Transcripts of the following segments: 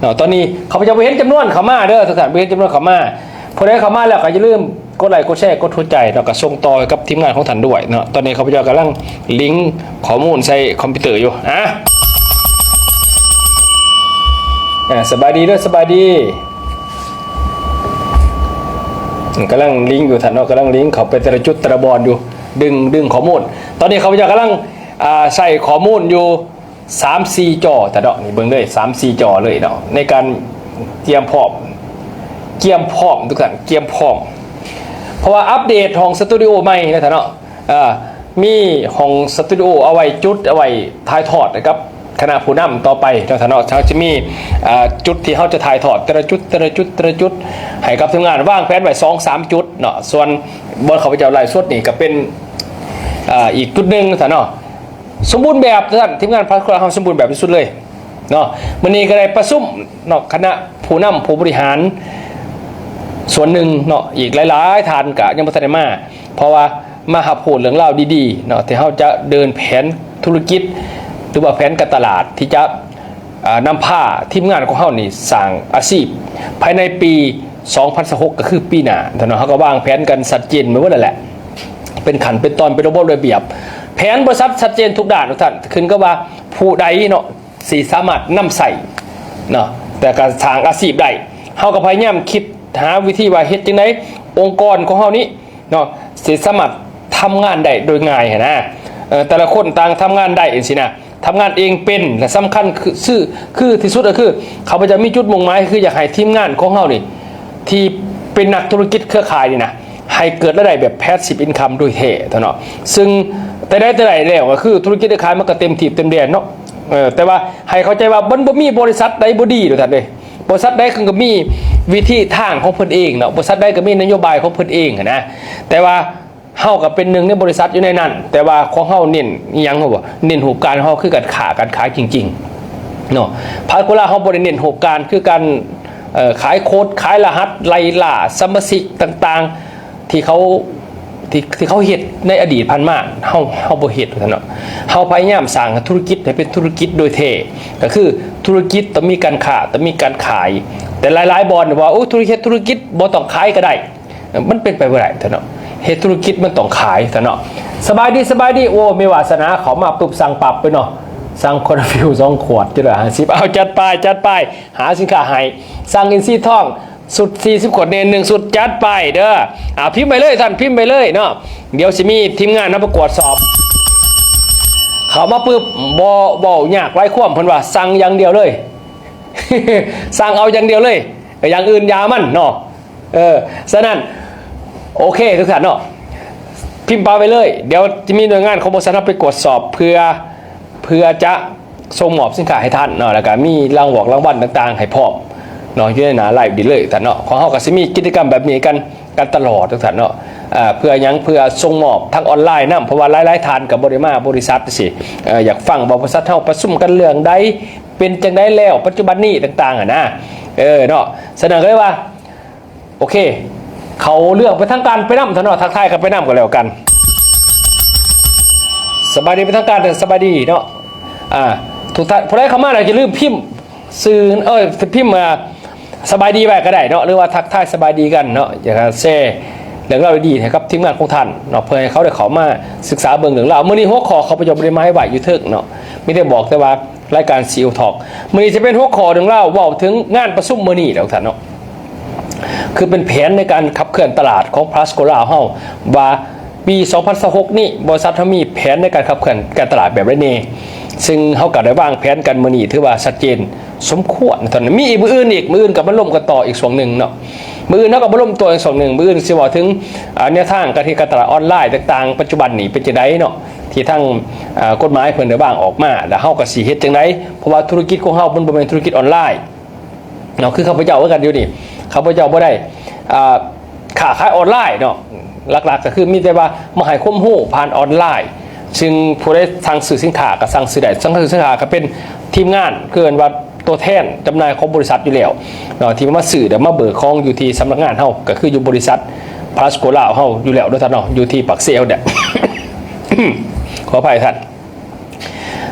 ເນາະ. ຕອນນີ້ຂ້າພະເຈົ້າບໍ່ເຫັນຈຳນວນເຂົ້າມາເດີ ທຸກທ່ານ ບໍ່ເຫັນຈຳນວນເຂົ້າມາ. ຜູ້ໃດເຂົ້າມາແລ້ວກໍຢ່າລືມກົດໄລ ກົດແຊ ກົດຫົວໃຈ ແລ້ວກໍສົ່ງຕໍ່ໃຫ້ກັບທີມງານຂອງທ່ານດ້ວຍເນາະ. ຕອນນີ້ຂ້າພະເຈົ້າກຳລັງລິງຂໍ້ມູນໃສ່ຄອມພິວເຕີຢູ່. ອ່ະ ອ່າ ສະບາຍດີເດີ ສະບາຍດີ. ກຳລັງລິງຢູ່ທ່ານເນາະ ກຳລັງລິງເຂົ້າໄປແຕ່ລະຈຸດແຕ່ລະບ່ອນຢູ່ ດຶງ ດຶງຂໍ້ມູນ. ຕອນນີ້ຂ້າພະເຈົ້າກຳລັງ ອ່າ ໃສ່ຂໍ້ມູນຢູ່ ສາມສີ່ຈໍ ຕະເນາະ. ນີ້ເບິ່ງເລີຍ ສາມສີ່ຈໍເລີຍເນາະ ໃນການກຽມພ້ອມ ກຽມພ້ອມ ທຸກທ່ານ ກຽມພ້ອມ. ເພາະວ່າອັບເດດຫ້ອງສະຕູດິໂອໃໝ່ນະທ່ານເນາະ. ເອີ ມີຫ້ອງສະຕູດິໂອເອົາໄວ້ຈຸດ ເອົາໄວ້ຖ່າຍທອດໃຫ້ກັບຄະນະຜູ້ນຳຕໍ່ໄປເນາະທ່ານເນາະ. ເຮົາຈະມີ ເອີ ຈຸດທີ່ເຮົາຈະຖ່າຍທອດແຕ່ລະຈຸດ ແຕ່ລະຈຸດ ແຕ່ລະຈຸດ ໃຫ້ກັບທີມງານ ວາງແຜນໄວ້ສອງສາມຈຸດເນາະ. ສ່ວນບ່ອນຂ້າພະເຈົ້າໄລຟ໌ສົດນີ້ກໍເປັນ ເອີ ອີກຈຸດໜຶ່ງນະທ່ານເນາະ. ສົມບູນແບບທ່ານ ທີມງານພາສໂກລາເຮົາສົມບູນແບບທີ່ສຸດເລີຍເນາະ. ມື້ນີ້ກໍໄດ້ປະຊຸມເນາະ ຄະນະຜູ້ນຳຜູ້ບໍລິຫານສ່ວນໜຶ່ງເນາະ ອີກຫຼາຍໆທ່ານກະຍັງບໍ່ທັນໄດ້ມາ ເພາະວ່າມາຮັບຮູ້ເລື່ອງລາວດີໆເນາະ ທີ່ເຮົາຈະເດີນແຜນທຸລະກິດ ຫຼືວ່າແຜນການຕະຫຼາດທີ່ຈະ ອ່າ ນຳພາທີມງານຂອງເຮົານີ້ສ້າງອາຊີບພາຍໃນປີສອງພັນຊາວຫົກ ກໍຄືປີໜ້າເນາະ. ເຮົາກໍວາງແຜນກັນຊັດເຈນໄວ້ໝົດແລ້ວແຫຼະ ເປັນຂັ້ນເປັນຕອນ ເປັນລະບົບລະບຽບ ແຜນບໍລິສັດຊັດເຈນທຸກດ້ານ ທຸກທ່ານ ຂຶ້ນກັບວ່າຜູ້ໃດເນາະ ຊິສາມາດນຳໃຊ້ເນາະ ແຕ່ກໍສ້າງອາຊີບໄດ້. ເຮົາກໍພະຍາຍາມຄິດຫາວິທີວ່າເຮັດຈັ່ງໃດອົງກອນຂອງເຮົານີ້ເນາະ ຊິສາມາດທຳງານໄດ້ໂດຍງ່າຍຫັ້ນນະ. ເອີ ແຕ່ລະຄົນຕ່າງທຳງານໄດ້ຈັ່ງຊີ້ນະ ທຳງານເອງເປັນ ແລະ ສຳຄັນຄື ຄືທີ່ສຸດກໍຄື ຂ້າພະເຈົ້າມີຈຸດມຸ່ງໝາຍ ຄືຢາກໃຫ້ທີມງານຂອງເຮົານີ້ ທີ່ເປັນນັກທຸລະກິດເຄືອຂ່າຍນີ້ນະ ໃຫ້ເກີດລາຍໄດ້ແບບ passive income ໂດຍແທ້ເນາະ. ຊຶ່ງແຕ່ໃດແຕ່ໃດແລ້ວກໍຄືທຸລະກິດເຄືອຂ່າຍມັນກໍເຕັມທີ່ເຕັມແດນເນາະ ເອີ ແຕ່ວ່າໃຫ້ເຂົ້າໃຈວ່າມັນບໍ່ມີບໍລິສັດໃດບໍ່ດີດອກທ່ານເອີຍ. ບໍລິສັດໃດເພິ່ນກໍມີວິທີທາງຂອງເພິ່ນເອງເນາະ ບໍລິສັດໃດກໍມີນະໂຍບາຍຂອງເພິ່ນເອງຫັ້ນນະ. ແຕ່ວ່າເຮົາກໍເປັນໜຶ່ງໃນບໍລິສັດຢູ່ໃນນັ້ນ ແຕ່ວ່າຂອງເຮົາເນັ້ນອີ່ຫຍັງຮູ້ບໍ່? ເນັ້ນຮູບການຂອງເຮົາຄືການຄ້າ ການຂາຍຈິງໆເນາະ. ພາສໂກລາເຮົາບໍ່ໄດ້ເນັ້ນຮູບການຄືການ ເອີ ຂາຍໂຄດ ຂາຍລະຫັດ ໄລ່ລ່າສະມາຊິກຕ່າງໆ ທີ່ເຂົາ ທີ່ ທີ່ເຂົາເຮັດໃນອະດີດຜ່ານມາ ເຮົາ ເຮົາບໍ່ເຮັດວ່າຊັ້ນເນາະ. ເຮົາພະຍາຍາມສ້າງທຸລະກິດໃຫ້ເປັນທຸລະກິດໂດຍແທ້ ກໍຄືທຸລະກິດຕ້ອງມີການຄ້າ ຕ້ອງມີການຂາຍ. ແຕ່ຫຼາຍໆບ່ອນວ່າ ໂອ້ ທຸລະກິດ ທຸລະກິດບໍ່ຕ້ອງຂາຍກໍໄດ້ ມັນເປັນໄປບໍ່ໄດ້ທ່ານເນາະ. ເຮັດທຸລະກິດມັນຕ້ອງຂາຍທ່ານເນາະ. ສະບາຍດີ ສະບາຍດີ. ໂອ້ ມີວາສະໜາເຂົ້າມາປຶບ ສັ່ງປັບເລີຍເນາະ ສັ່ງຄອນຟິວສອງຂວດ ເຈັດຮ້ອຍຫ້າສິບ. ເອົາ ຈັດໄປ ຈັດໄປ ຫາສິນຄ້າໃຫ້ ສັ່ງອິນຊີທອງ ຊຸດສີ່ສິບຂວດ ເນໜຶ່ງຊຸດ ຈັດໄປເດີ. ອ່າ ພິມໄປເລີຍທ່ານ ພິມໄປເລີຍເນາະ. ດຽວຊິມີທີມງານເຮົາໄປກວດສອບ ເຂົ້າມາປຶບ ບໍ່ເວົ້າຍາກຫຼາຍຄວາມ ເພິ່ນວ່າສັ່ງຢ່າງດຽວເລີຍ ສັ່ງເອົາຢ່າງດຽວເລີຍ ຢ່າງອື່ນຢ່າມັນເນາະ. ເອີ ສະນັ້ນ ໂອເຄ ທຸກທ່ານເນາະ ພິມປາໄວ້ເລີຍ. ດຽວຈະມີໜ່ວຍງານຂອງບໍລິສັດເຮົາໄປກວດສອບ ເພື່ອ ເພື່ອຈະສົ່ງມອບສິນຄ້າໃຫ້ທ່ານເນາະ ແລ້ວກະມີລາງວອກລາງວັນຕ່າງໆໃຫ້ພ້ອມເນາະ ຢູ່ໃນໜ້າໄລຟ໌ນີ້ເລີຍທ່ານເນາະ. ຂອງເຮົາກໍຊິມີກິດຈະກຳແບບນີ້ກັນ ກັນຕະຫຼອດທຸກທ່ານເນາະ. ເພື່ອຫຍັງ? ເພື່ອສົ່ງມອບທາງອອນລາຍນຳ ເພາະວ່າຫຼາຍໆທ່ານກໍບໍ່ໄດ້ມາບໍລິສັດຈັ່ງຊີ້ ເອີ ຢາກຟັງວ່າບໍລິສັດເຮົາປະຊຸມກັນເລື່ອງໃດ ເປັນຈັ່ງໃດແລ້ວປັດຈຸບັນນີ້ຕ່າງໆຫັ້ນນະ ເອີ ເນາະ. ສະນັ້ນກໍເລີຍວ່າ ໂອເຄ ເຂົ້າເລື່ອງເປັນທາງການໄປນຳເຖາະເນາະ ທັກທາຍກັນໄປນຳກໍແລ້ວກັນ. ສະບາຍດີເປັນທາງການ ສະບາຍດີເນາະ. ອ່າ ທຸກທ່ານ ຜູ້ໃດເຂົ້າມາແລ້ວຢ່າລືມພິມຊື່ ເອີ ພິມ ອ່າ ສະບາຍດີໄວ້ກໍໄດ້ເນາະ ຫຼືວ່າທັກທາຍສະບາຍດີກັນເນາະ. ຢາກໃຫ້ແຊເລື່ອງລາວດີໆໃຫ້ກັບທີມງານຂອງທ່ານເນາະ ເພື່ອໃຫ້ເຂົາໄດ້ເຂົ້າມາສຶກສາເບິ່ງເລື່ອງລາວ. ມື້ນີ້ຫົວຂໍ້ຂ້າພະເຈົ້າບໍ່ໄດ້ໝາຍໄວ້ຢູ່ເທິງເນາະ ມີແຕ່ບອກແຕ່ວ່າ ລາຍການ ຊີ Talk ມື້ນີ້ຈະເປັນຫົວຂໍ້ເລື່ອງລາວເວົ້າເຖິງງານປະຊຸມມື້ນີ້ແຫຼະທ່ານເນາະ ຄືເປັນແຜນໃນການຂັບເຄື່ອນຕະຫຼາດຂອງ Plus Cola ເຮົາ ວ່າປີສອງພັນຊາວຫົກນີ້ ບໍລິສັດເຮົາມີແຜນໃນການຂັບເຄື່ອນການຕະຫຼາດແບບໃດແດ່ ຊຶ່ງເຮົາກໍໄດ້ວາງແຜນກັນມື້ນີ້ ຖືວ່າຊັດເຈນສົມຄວນ. ຕອນນີ້ມີອີກ ມື້ອື່ນອີກ ມື້ອື່ນກໍມາລົມກັນຕໍ່ອີກຊ່ວງໜຶ່ງເນາະ ມື້ອື່ນເຮົາກໍມາລົມຕໍ່ອີກຊ່ວງໜຶ່ງ ມື້ອື່ນຊິເວົ້າເຖິງ ອ່າ ແນວທາງການເຮັດການຕະຫຼາດອອນລາຍຕ່າງໆ ປັດຈຸບັນນີ້ເປັນຈັ່ງໃດເນາະ ທີ່ທາງ ອ່າ ກົດໝາຍເພິ່ນໄດ້ວາງອອກມາ ແລ້ວເຮົາກໍຊິເຮັດຈັ່ງໃດ ເພາະວ່າທຸລະກິດຂອງເຮົາມັນບໍ່ແມ່ນທຸລະກິດອອນລາຍເນາະ. ຄືຂ້າພະເຈົ້າຄືກັນຢູ່ນີ້ ຂ້າພະເຈົ້າບໍ່ໄດ້ ອ່າ ຄ້າຂາຍອອນລາຍເນາະ ຫຼັກໆກໍຄືມີແຕ່ວ່າມາໃຫ້ຄວາມຮູ້ຜ່ານອອນລາຍ ຊຶ່ງຜູ້ໃດສັ່ງຊື້ສິນຄ້າກໍສັ່ງຊື້ໄດ້ ສັ່ງຊື້ສິນຄ້າກໍເປັນທີມງານ ຄືເອີ້ນວ່າຕົວແທນຈຳໜ່າຍຂອງບໍລິສັດຢູ່ແລ້ວເນາະ ທີ່ມາຊື້ ແລ້ວມາເບີກຂອງຢູ່ທີ່ສຳນັກງານເຮົາ ກໍຄືຢູ່ບໍລິສັດ Plus Cola ເຮົາຢູ່ແລ້ວເນາະທ່ານເນາະ ຢູ່ທີ່ປາກເຊເຮົາແຫຼະ ຂໍອະໄພທ່ານ.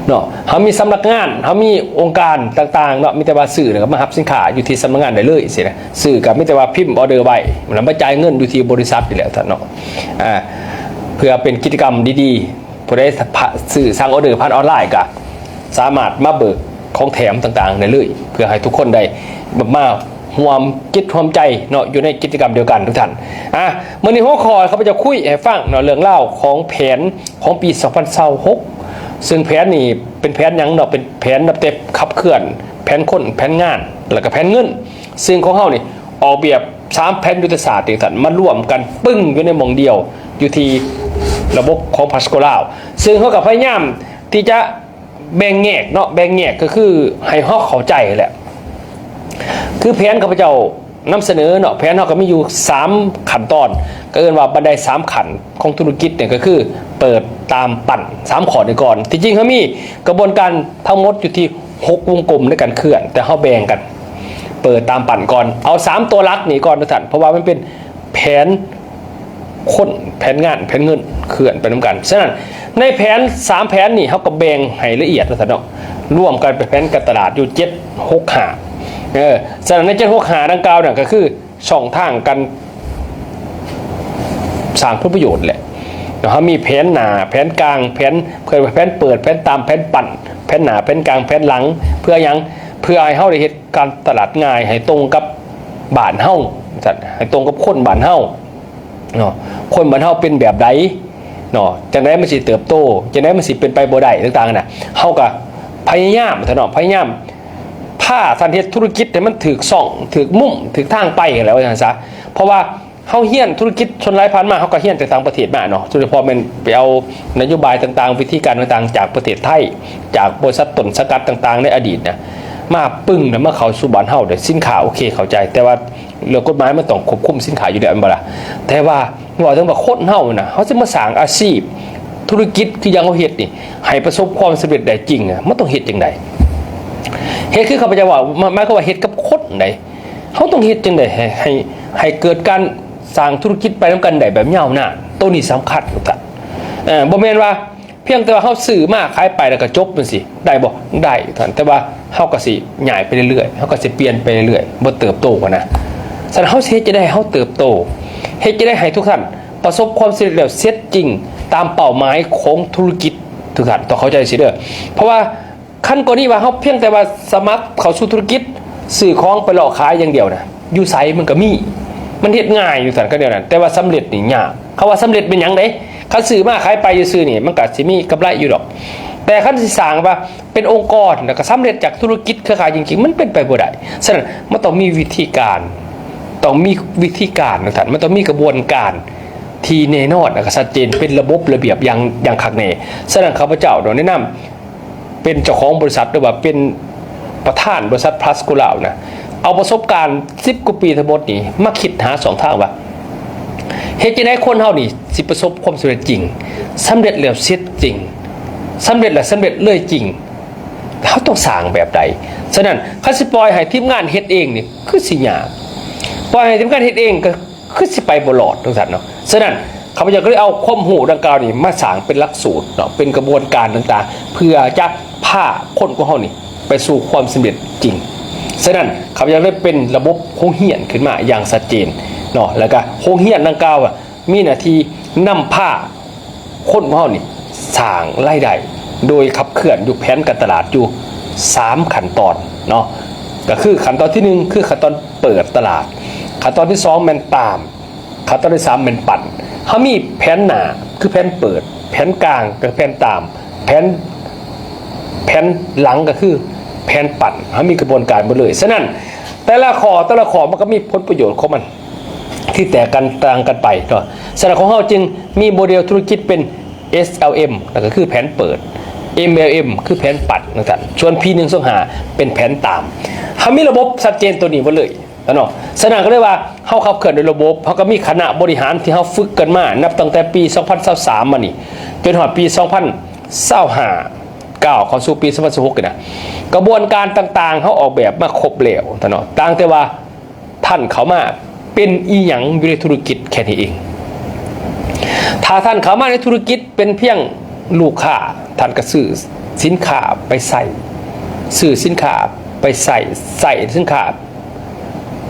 ເນາະ ເຮົາມີສຳນັກງານ ເຮົາມີອົງການຕ່າງໆເນາະ ມີແຕ່ວ່າຊື້ແລ້ວກໍມາຮັບສິນຄ້າຢູ່ທີ່ສຳນັກງານໄດ້ເລີຍຊີ້ນະ ຊື້ກໍມີແຕ່ວ່າພິມອໍເດີໄວ້ ແລ້ວມາຈ່າຍເງິນຢູ່ທີ່ບໍລິສັດນີ້ແຫຼະທ່ານເນາະ ອ່າ ເພື່ອເປັນກິດຈະກຳດີໆ ຜູ້ໃດຊື້ສັ່ງອໍເດີຜ່ານອອນລາຍກໍສາມາດມາເບີກຂອງແຖມຕ່າງໆໄດ້ເລີຍ ເພື່ອໃຫ້ທຸກຄົນໄດ້ມາຮ່ວມຈິດຮ່ວມໃຈເນາະ ຢູ່ໃນກິດຈະກຳດຽວກັນທຸກທ່ານ ອ່າ ມື້ນີ້ຫົວຂໍ້ຂ້າພະເຈົ້າຄຸຍໃຫ້ຟັງເນາະ ເລື່ອງລາວຂອງແຜນ ຂອງປີສອງພັນຊາວຫົກ ຊຶ່ງແຜນນີ້ເປັນແຜນຫຍັງເນາະ ເປັນແຜນນັບແຕ່ຂັບເຄື່ອນແຜນຄົນ ແຜນງານ ແລ້ວກໍແຜນເງິນ ຊຶ່ງຂອງເຮົານີ້ອອກແບບສາມແຜນຍຸດທະສາດ ຈັ່ງຊັ້ນ ມາລວມກັນປຶ້ງຢູ່ໃນໝ່ອງດຽວ ຢູ່ທີ່ລະບົບຂອງພາສໂກລາວ ຊຶ່ງເຮົາກໍພະຍາຍາມທີ່ຈະ ແບ່ງແຍກເນາະ ແບ່ງແຍກກໍຄືໃຫ້ເຮົາເຂົ້າໃຈແຫຼະ ຄືແຜນຂ້າພະເຈົ້ານຳສະເໜີເນາະ ແຜນເຮົາກໍມີຢູ່ສາມຂັ້ນຕອນ ກໍເອີ້ນວ່າບັນໄດສາມຂັ້ນຂອງທຸລະກິດນີ້ ກໍຄືເປີດ ຕາມ ປັ້ນ ສາມຂໍ້ນີ້ກ່ອນ ທີ່ຈິງເຮົາມີກະບວນການທັງໝົດຢູ່ທີ່ຫົກວົງກົມໃນການເຄື່ອນ ແຕ່ເຮົາແບ່ງກັນເປີດ ຕາມ ປັ້ນ ກ່ອນ ເອົາສາມຕົວຫຼັກນີ້ກ່ອນວ່າຊັ້ນ ເພາະວ່າມັນເປັນແຜນ ຄົນ ແຜນງານ ແຜນເງິນ ເຄື່ອນໄປນຳກັນ ສະນັ້ນ ໃນແຜນສາມແຜນນີ້ ເຮົາກໍແບ່ງໃຫ້ລະອຽດວ່າຊັ້ນເນາະ ລວມກັນເປັນແຜນການຕະຫຼາດຢູ່ເຈັດ ຫົກ ຫ້າ ເອີ ສະນັ້ນ ໃນເຈັດ ຫົກ ຫ້າ ດັ່ງກ່າວນັ້ນ ກໍຄືຊ່ອງທາງການສ້າງຜົນປະໂຫຍດແຫຼະ ເຮົາມີແຜນໜ້າ ແຜນກາງ ແຜນ ເອີ້ນວ່າແຜນເປີດ ແຜນຕາມ ແຜນປັ້ນ ແຜນໜ້າ ແຜນກາງ ແຜນຫຼັງ ເພື່ອຫຍັງ? ເພື່ອໃຫ້ເຮົາໄດ້ເຮັດການຕະຫຼາດງ່າຍ ໃຫ້ຕົງກັບບ້ານເຮົາ ໃຫ້ຕົງກັບຄົນບ້ານເຮົາ ເນາະ ຄົນບ້ານເຮົາເປັນແບບໃດເນາະ ຈັ່ງໃດມັນຊິເຕີບໂຕ ຈັ່ງໃດມັນຊິເປັນໄປບໍ່ໄດ້ ຕ່າງໆຫັ້ນນະ ເຮົາກໍພະຍາຍາມ ເນາະ ພະຍາຍາມພາທ່ານເຮັດທຸລະກິດໃຫ້ມັນຖືກຊ່ອງ ຖືກມຸມ ຖືກທາງໄປຫັ້ນແຫຼະ ວ່າຊັ້ນຊະ ເພາະວ່າເຮົາຮຽນທຸລະກິດ ສ່ວນຫຼາຍຜ່ານມາເຮົາກໍຮຽນແຕ່ຕ່າງປະເທດມາເນາະ ໂດຍສະເພາະແມ່ນໄປເອົານະໂຍບາຍຕ່າງໆ ວິທີການຕ່າງໆ ຈາກປະເທດໄທ ຈາກບໍລິສັດຕົ້ນສັງກັດຕ່າງໆ ໃນອະດີດນະ ມາປຶ້ງ ແລ້ວມາເຂົ້າສູ່ບ້ານເຮົາ ແລ້ວສິນຄ້າໂອເຄ ເຂົ້າໃຈ ແຕ່ວ່າ ເລື່ອງກົດໝາຍມັນຕ້ອງຄວບຄຸມສິນຄ້າຢູ່ແລ້ວແມ່ນບໍ່ລະ? ແຕ່ວ່າເວົ້າເຖິງວ່າຄົນເຮົານະ ເຮົາຊິມາສ້າງອາຊີບທຸລະກິດຄືຢ່າງເຮົາເຮັດນີ້ ໃຫ້ປະສົບຄວາມສຳເລັດໄດ້ຈິງນະ ມັນຕ້ອງເຮັດຈັ່ງໃດ? ເຮັດຄືຂ້າພະເຈົ້າເວົ້າ ໝາຍ ໝາຍຄວາມວ່າເຮັດກັບຄົນໃດ ເຮົາຕ້ອງເຮັດຈັ່ງໃດໃຫ້ ໃຫ້ ໃຫ້ເກີດການສ້າງທຸລະກິດໄປນຳກັນໄດ້ແບບຍາວນານ ໂຕນີ້ສຳຄັນທຸກທ່ານ ເອີ ບໍ່ແມ່ນວ່າ ພຽງແຕ່ວ່າເຮົາຊື້ມາຂາຍໄປແລ້ວກໍຈົບຈັ່ງຊີ້ ໄດ້ບໍ່? ໄດ້ທ່ານ ແຕ່ວ່າເຮົາກໍຊິຍ້າຍໄປເລື້ອຍໆ ເຮົາກໍຊິປ່ຽນໄປເລື້ອຍໆ ບໍ່ເຕີບໂຕຫັ້ນນະ. ສະນັ້ນເຮົາຊິເຮັດຈັ່ງໃດໃຫ້ເຮົາເຕີບໂຕ? ເຮັດຈັ່ງໃດໃຫ້ທຸກທ່ານປະສົບຄວາມສຳເລັດ ແລ້ວເສັດຈິງຕາມເປົ້າໝາຍຂອງທຸລະກິດ? ທຸກທ່ານຕ້ອງເຂົ້າໃຈຊີ້ເດີ ເພາະວ່າ ຄັນກໍນີ້ວ່າເຮົາພຽງແຕ່ວ່າສະໝັກເຂົ້າສູ່ທຸລະກິດ ຊື້ຂອງໄປເລາະຂາຍຢ່າງດຽວນະ ຢູ່ໃສມັນກໍມີ ມັນເຮັດງ່າຍຢູ່ຊັ້ນ ຄັນແນວນັ້ນ ແຕ່ວ່າສຳເລັດນີ້ຍາກ. ຄຳວ່າສຳເລັດແມ່ນຫຍັງເດ້? ຄັນຊື້ມາຂາຍໄປຊື່ໆນີ້ ມັນກໍຊິມີກຳໄລຢູ່ດອກ ແຕ່ຄັນຊິສ້າງວ່າເປັນອົງກອນ ແລ້ວກໍສຳເລັດຈາກທຸລະກິດເຄືອຂ່າຍຈິງໆ ມັນເປັນໄປບໍ່ໄດ້. ສະນັ້ນມັນຕ້ອງມີວິທີການ ຕ້ອງມີວິທີການວ່າຊັ້ນ ມັນຕ້ອງມີກະບວນການທີ່ແນ່ນອນ ແລ້ວກໍຊັດເຈນ ເປັນລະບົບລະບຽບຢ່າງ ຢ່າງຄັກແນ່. ສະນັ້ນຂ້າພະເຈົ້າເນາະ ແນະນຳ ເປັນເຈົ້າຂອງບໍລິສັດ ຫຼືວ່າເປັນປະທານບໍລິສັດພລັສໂກລາວນະ ເອົາປະສົບການສິບກວ່າປີທັງໝົດນີ້ ມາຄິດຫາຊ່ອງທາງວ່າ ເຮັດຈັ່ງໃດຄົນເຮົານີ້ຊິປະສົບຄວາມສຳເລັດຈິງ, ສຳເລັດແລ້ວເສັດຈິງ, ສຳເລັດແລ້ວສຳເລັດເລີຍຈິງ? ເຮົາຕ້ອງສ້າງແບບໃດ? ສະນັ້ນ ຄັນຊິປ່ອຍໃຫ້ທີມງານເຮັດເອງນີ້ ຄືຊິຍາກ, ປ່ອຍໃຫ້ທີມງານເຮັດເອງກໍ ຄືຊິໄປບໍ່ລອດຈັ່ງຊັ້ນເນາະ. ສະນັ້ນ ຂ້າພະເຈົ້າກໍເລີຍເອົາຄວາມຮູ້ດັ່ງກ່າວນີ້ມາສ້າງເປັນຫຼັກສູດເນາະ ເປັນກະບວນການຕ່າງໆ ເພື່ອຈະພາຄົນຂອງເຮົານີ້ໄປສູ່ຄວາມສຳເລັດຈິງ. ສະນັ້ນ ຂ້າພະເຈົ້າເລີຍເປັນລະບົບໂຮງຮຽນຂຶ້ນມາຢ່າງຊັດເຈນເນາະ ແລ້ວກະໂຮງຮຽນດັ່ງກ່າວ ມີໜ້າທີ່ນຳພາ ຄົນຂອງເຮົານີ້ສ້າງລາຍໄດ້ໂດຍຂັບເຄື່ອນຢູ່ແຜນການຕະຫຼາດຢູ່ສາມຂັ້ນຕອນເນາະ ກໍຄືຂັ້ນຕອນທີໜຶ່ງ ຄືຂັ້ນຕອນເປີດຕະຫຼາດ, ຂັ້ນຕອນທີສອງແມ່ນຕາມ, ຂັ້ນຕອນທີສາມແມ່ນປັ້ນ. ເຮົາມີແຜນໜ້າຄືແຜນເປີດ, ແຜນກາງກໍຄືແຜນຕາມ, ແຜນ ແຜນຫຼັງກໍຄືແຜນປັ້ນ. ເຮົາມີກະບວນການໝົດເລີຍ. ສະນັ້ນ ແຕ່ລະຂໍ້ ແຕ່ລະຂໍ້ມັນກໍມີຜົນປະໂຫຍດຂອງມັນ ທີ່ແຕກກັນຕ່າງກັນໄປເນາະ. ສະນັ້ນຂອງເຮົາຈຶ່ງມີໂມເດລທຸລະກິດເປັນ ເອສແອລເອັມ ກໍຄືແຜນເປີດ, ເອັມແອລເອັມ ຄືແຜນປັ້ນ ຈັ່ງຊັ້ນ. ສ່ວນ ພີໜຶ່ງສອງຫ້າ ເປັນແຜນຕາມ. ເຮົາມີລະບົບຊັດເຈນໂຕນີ້ໝົດເລີຍເນາະ. ສະນັ້ນກໍເລີຍວ່າເຮົາຂັບເຄື່ອນໂດຍລະບົບ, ເຮົາກໍມີຄະນະບໍລິຫານທີ່ເຮົາຝຶກກັນມາ ນັບຕັ້ງແຕ່ປີສອງພັນຊາວສາມມານີ້ ຈົນຮອດປີສອງພັນຊາວຫ້າ ກ້າວເຂົ້າສູ່ປີສອງພັນຊາວຫົກນີ້ນະ. ກະບວນການຕ່າງໆ ເຮົາອອກແບບມາຄົບແລ້ວເນາະ, ຕ່າງແຕ່ວ່າ ທ່ານເຂົ້າມາເປັນອີ່ຫຍັງຢູ່ໃນທຸລະກິດແຄ່ນີ້ເອງ. ຖ້າທ່ານເຂົ້າມາໃນທຸລະກິດເປັນພຽງລູກຄ້າ, ທ່ານກໍຊື້ ສິນຄ້າໄປໃຊ້ ຊື້ສິນຄ້າໄປໃຊ້ ໃຊ້ສິນຄ້າ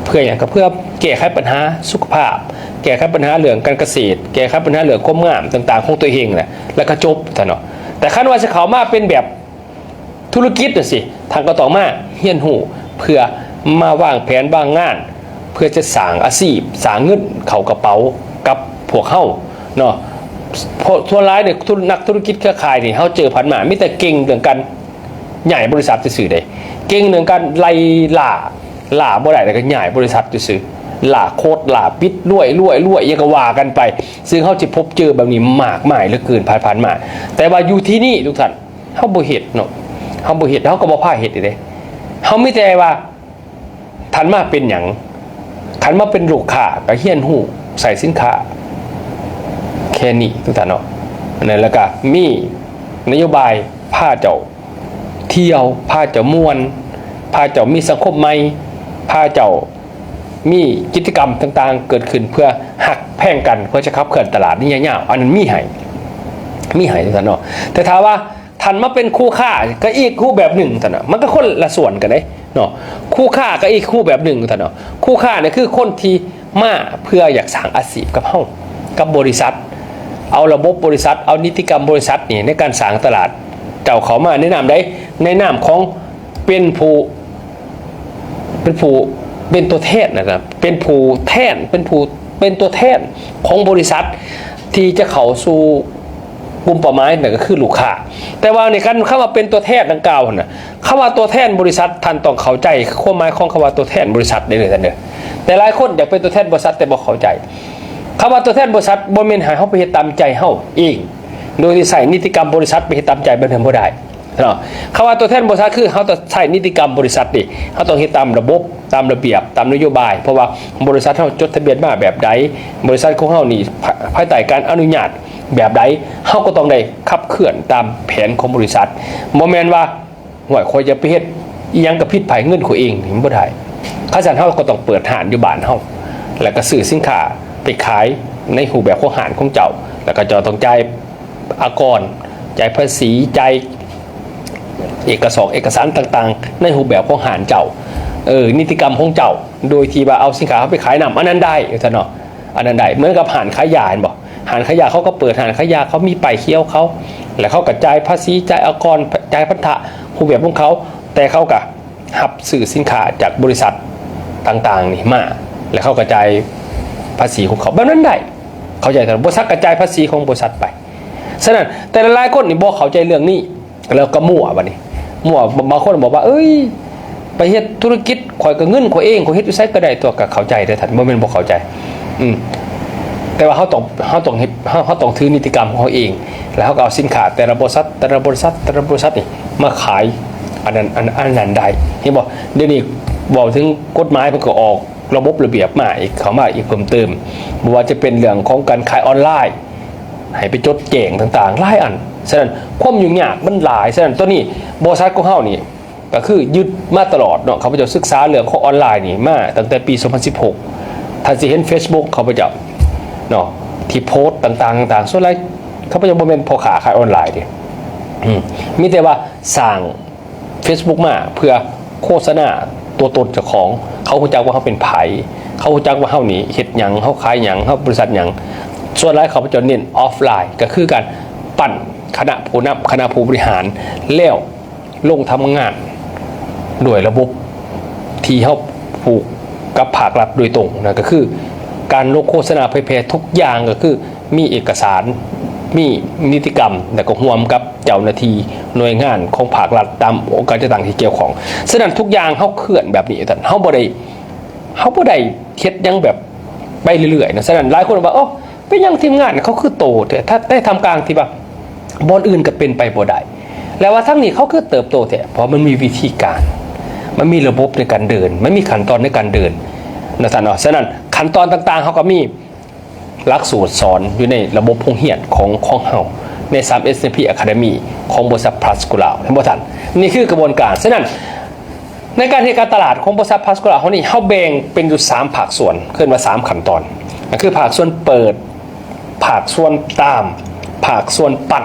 ເພື່ອຫຍັງ? ກໍເພື່ອແກ້ໄຂບັນຫາສຸຂະພາບ, ແກ້ໄຂບັນຫາເລື່ອງການກະເສດ, ແກ້ໄຂບັນຫາເລື່ອງຄວາມງາມຕ່າງໆຂອງຕົວເອງນະ ແລ້ວກໍຈົບຊັ້ນເນາະ. ແຕ່ຄັນວ່າຊິເຂົ້າມາເປັນແບບທຸລະກິດຈັ່ງຊີ້ ທ່ານກໍຕ້ອງມາຮຽນຮູ້ ເພື່ອມາວາງແຜນວາງງານ ເພື່ອຈະສ້າງອາຊີບ ສ້າງເງິນເຂົ້າກະເປົາກັບພວກເຮົາເນາະ. ເພາະສ່ວນຫຼາຍນີ້ ທຸ ນັກທຸລະກິດເຄືອຂ່າຍນີ້ ເຮົາເຈີຜ່ານມາມີແຕ່ເກັ່ງເລື່ອງການຍ້າຍບໍລິສັດຊື່ໆເດ້, ເກັ່ງເລື່ອງການໄລ່ລ່າ ລ່າບໍ່ໄດ້ແລ້ວກໍຍ້າຍບໍລິສັດຊື່ໆ, ລ່າໂຄດ ລ່າປິດ ລວຍ ລວຍ ລວຍ ຫຍັງກໍວ່າກັນໄປ. ຊຶ່ງເຮົາຊິພົບເຈີແບບນີ້ມາກມາຍເຫຼືອເກີນຜ່ານໆມາ. ແຕ່ວ່າຢູ່ທີ່ນີ້ທຸກທ່ານ ເຮົາບໍ່ເຮັດເນາະ, ເຮົາບໍ່ເຮັດ ເຮົາກໍບໍ່ພາເຮັດເດ້. ເຮົາມີແຕ່ວ່າ ທ່ານມາເປັນຫຍັງ? ຄັນມາເປັນລູກຄ້າກໍຮຽນຮູ້ໃຊ້ສິນຄ້າ ແຄ່ນີ້ທຸກທ່ານເນາະ. ນັ້ນ ແລ້ວກໍມີນະໂຍບາຍພາເຈົ້າທ່ຽວ, ພາເຈົ້າມ່ວນ, ພາເຈົ້າມີສັງຄົມໃໝ່, ພາເຈົ້າມີກິດຈະກຳຕ່າງໆເກີດຂຶ້ນ ເພື່ອຮັກແພງກັນ ເພື່ອຈະຂັບເຄື່ອນຕະຫຼາດໄລຍະຍາວ. ອັນນັ້ນມີໃຫ້ ມີໃຫ້ທຸກທ່ານເນາະ. ແຕ່ຖ້າວ່າ ທ່ານມາເປັນຄູ່ຄ້າກໍອີກຮູບແບບໜຶ່ງຊັ້ນນະ, ມັນກໍຄົນລະສ່ວນກັນເດ້ເນາະ. ຄູ່ຄ້າກໍອີກຮູບແບບໜຶ່ງຊັ້ນເນາະ. ຄູ່ຄ້ານີ້ຄືຄົນທີ່ມາເພື່ອຢາກສ້າງອາຊີບກັບເຮົາ, ກັບບໍລິສັດ, ເອົາລະບົບບໍລິສັດ, ເອົານິຕິກຳບໍລິສັດນີ້ໃນການສ້າງຕະຫຼາດ. ເຈົ້າເຂົ້າມາໃນນາມໃດ? ໃນນາມຂອງເປັນຜູ້ ເປັນຜູ້ ເປັນຕົວແທນນະ, ເປັນຜູ້ແທນ ເປັນຜູ້ ເປັນຕົວແທນຂອງບໍລິສັດທີ່ຈະເຂົ້າສູ່ກຸ່ມເປົ້າໝາຍ ນັ້ນກໍຄືລູກຄ້າ. ແຕ່ວ່າໃນການ ຄຳວ່າເປັນຕົວແທນດັ່ງກ່າວຫັ້ນນະ, ຄຳວ່າຕົວແທນບໍລິສັດ ທ່ານຕ້ອງເຂົ້າໃຈຄວາມໝາຍຂອງຄຳວ່າຕົວແທນບໍລິສັດເດີທ່ານເດີ. ແຕ່ຫຼາຍຄົນຢາກເປັນຕົວແທນບໍລິສັດ ແຕ່ບໍ່ເຂົ້າໃຈ. ຄຳວ່າຕົວແທນບໍລິສັດ ບໍ່ແມ່ນໃຫ້ເຮົາໄປເຮັດຕາມໃຈເຮົາເອງ ໂດຍທີ່ໃຊ້ນິຕິກຳບໍລິສັດໄປເຮັດຕາມໃຈ ແບບນັ້ນບໍ່ໄດ້. ເນາະ. ຄຳວ່າຕົວແທນບໍລິສັດ ຄືເຮົາຕ້ອງໃຊ້ນິຕິກຳບໍລິສັດນີ້, ເຮົາຕ້ອງເຮັດຕາມລະບົບ, ຕາມລະບຽບ, ຕາມນະໂຍບາຍ, ເພາະວ່າບໍລິສັດເຮົາຈົດທະບຽນມາແບບໃດ, ບໍລິສັດຂອງເຮົານີ້ ພາຍໃຕ້ການອະນຸຍາດແບບໃດ, ເຮົາກໍຕ້ອງໄດ້ຂັບເຄື່ອນຕາມແຜນຂອງບໍລິສັດ. ບໍ່ແມ່ນວ່າ ໂອ້ຍ ຂ້ອຍຈະໄປເຮັດອີ່ຫຍັງກໍຜິດໄຜ ເງິນຂ້ອຍເອງ, ນີ້ມັນບໍ່ໄດ້. ຄັນຊັ້ນ ເຮົາກໍຕ້ອງເປີດຮ້ານຢູ່ບ້ານເຮົາ ແລ້ວກໍຊື້ສິນຄ້າໄປຂາຍໃນຮູບແບບຂອງຮ້ານຂອງເຈົ້າ, ແລ້ວກໍເຈົ້າຕ້ອງຈ່າຍ ອາກອນ, ຈ່າຍພາສີ, ຈ່າຍເອກະສອກເອກະສານຕ່າງໆ ໃນຮູບແບບຂອງຮ້ານເຈົ້າ, ເອີ ນິຕິກຳຂອງເຈົ້າ, ໂດຍທີ່ວ່າເອົາສິນຄ້າເຮົາໄປຂາຍນຳ, ອັນນັ້ນໄດ້ ວ່າຊັ້ນເນາະ, ອັນນັ້ນໄດ້. ເໝືອນກັບຮ້ານຂາຍຢາ ເຫັນບໍ່? ຮ້ານຂາຍຢາ ເຂົາກໍເປີດຮ້ານຂາຍຢາ, ເຂົາມີປ້າຍຂຽວເຂົາ, ແລ້ວເຂົາກໍຈ່າຍພາສີ, ຈ່າຍອາກອນ, ຈ່າຍພັນທະ, ຮູບແບບຂອງເຂົາ, ແຕ່ເຂົາກໍ ຮັບຊື້ສິນຄ້າຈາກບໍລິສັດຕ່າງໆນີ້ມາ ແລ້ວເຂົາກໍຈ່າຍພາສີຂອງເຂົາແບບນັ້ນໄດ້. ເຂົ້າໃຈ? ບໍລິສັດກໍຈ່າຍພາສີຂອງບໍລິສັດໄປ. ສະນັ້ນ ແຕ່ຫຼາຍໆຄົນນີ້ບໍ່ເຂົ້າໃຈເລື່ອງນີ້ ແລ້ວກໍມົ້ວບາດນີ້. ມົ້ວ ບາງຄົນບອກວ່າ ເອີຍ ໄປເຮັດທຸລະກິດ ຂ້ອຍກໍເງິນຂ້ອຍເອງ ຂ້ອຍເຮັດຢູ່ໃສກໍໄດ້ຕົວະ. ກໍເຂົ້າໃຈເດີທ່ານ ບໍ່ແມ່ນບໍ່ເຂົ້າໃຈ. ອືມ ແຕ່ວ່າເຮົາຕ້ອງ ເຮົາຕ້ອງເຮັດ ເຮົາ ເຮົາຕ້ອງຖືນິຕິກຳຂອງເຮົາເອງ ແລ້ວເຮົາກໍເອົາສິນຄ້າແຕ່ລະບໍລິສັດ ແຕ່ລະບໍລິສັດ ແຕ່ລະບໍລິສັດນີ້ມາຂາຍ ອັນນັ້ນ ອັນ ອັນນັ້ນໄດ້. ເຫັນບໍ່? ດຽວນີ້ເວົ້າເຖິງກົດໝາຍ ເພິ່ນກໍອອກລະບົບລະບຽບມາອີກ ເຂົ້າມາອີກເພີ່ມເຕີມ ບໍ່ວ່າຈະເປັນເລື່ອງຂອງການຂາຍອອນລາຍ ໃຫ້ໄປຈົດແຈ້ງຕ່າງໆ ຫຼາຍອັນ. ສະນັ້ນ ຄວາມຫຍຸ້ງຍາກມັນຫຼາຍ. ສະນັ້ນ ຕອນນີ້ບໍລິສັດຂອງເຮົານີ້ ກໍຄືຍຶດມາຕະຫຼອດເນາະ. ຂ້າພະເຈົ້າສຶກສາເລື່ອງຂອງອອນລາຍນີ້ມາຕັ້ງແຕ່ປີສອງພັນສິບຫົກ. ທ່ານຊິເຫັນເຟສບຸກຂ້າພະເຈົ້າເນາະ ທີ່ໂພສຕ່າງໆ ຕ່າງໆ. ສ່ວນຫຼາຍຂ້າພະເຈົ້າບໍ່ແມ່ນພໍ່ຄ້າຂາຍອອນລາຍເດ້. ອືມ ມີແຕ່ວ່າສ້າງເຟສບຸກມາເພື່ອໂຄສະນາຕົວຕົນເຈົ້າຂອງ. ເຂົາຮູ້ຈັກວ່າເຮົາເປັນໃຜ, ເຂົາຮູ້ຈັກວ່າເຮົານີ້ເຮັດຫຍັງ, ເຮົາຂາຍຫຍັງ, ເຮົາບໍລິສັດຫຍັງ. ສ່ວນຫຼາຍຂ້າພະເຈົ້າເນັ້ນອອຟລາຍ ກໍຄືການປັ້ນຄະນະຜູ້ນຳ, ຄະນະຜູ້ບໍລິຫານ ແລ້ວ ລົງທຳງານດ້ວຍລະບົບທີ່ເຮົາຜູກກັບພາກລັດໂດຍຕົງ. ນັ້ນກໍຄືການລົງໂຄສະນາເຜີຍແຜ່ທຸກຢ່າງ ກໍຄືມີເອກະສານ, ມີນິຕິກຳ ແລ້ວກໍຮ່ວມກັບເຈົ້າໜ້າທີ່ໜ່ວຍງານຂອງພາກລັດຕາມອົງການຈັດຕັ້ງທີ່ກ່ຽວຂ້ອງ. ສະນັ້ນ ທຸກຢ່າງເຮົາເຄື່ອນແບບນີ້ ທ່ານ, ເຮົາບໍ່ໄດ້ ເຮົາບໍ່ໄດ້ເຮັດຫຍັງແບບໄປເລື້ອຍໆນະ. ສະນັ້ນ ຫຼາຍຄົນວ່າ ໂອ້ ເປັນຫຍັງທີມງານເຂົາຄືໂຕແທ້? ຖ້າໃນທ່າມກາງທີ່ວ່າບ່ອນອື່ນກໍເປັນໄປບໍ່ໄດ້ ແລ້ວວ່າທາງນີ້ເຂົາຄືເຕີບໂຕແທ້? ເພາະມັນມີວິທີການ, ມັນມີລະບົບໃນການເດີນ, ມັນມີຂັ້ນຕອນໃນການເດີນນະທ່ານເນາະ. ສະນັ້ນ ຂັ້ນຕອນຕ່າງໆ ເຮົາກໍມີຫຼັກສູດສອນຢູ່ໃນລະບົບໂຮງຮຽນຂອງ, ຂອງເຮົາ ໃນ ສາມເອສ ເອັສ ເອັນ ພີ Academy ຂອງບໍລິສັດ Plus School ລາວ ເຫັນບໍ່ທ່ານ? ນີ້ຄືກະບວນການ. ສະນັ້ນ ໃນການເຮັດການຕະຫຼາດຂອງບໍລິສັດ Plus School ລາວເຮົານີ້ ເຮົາແບ່ງເປັນຢູ່ສາມພາກສ່ວນ, ເອີ້ນວ່າສາມຂັ້ນຕອນ, ກໍຄືພາກສ່ວນເປີດ, ພາກສ່ວນຕາມ, ພາກສ່ວນປັ້ນ.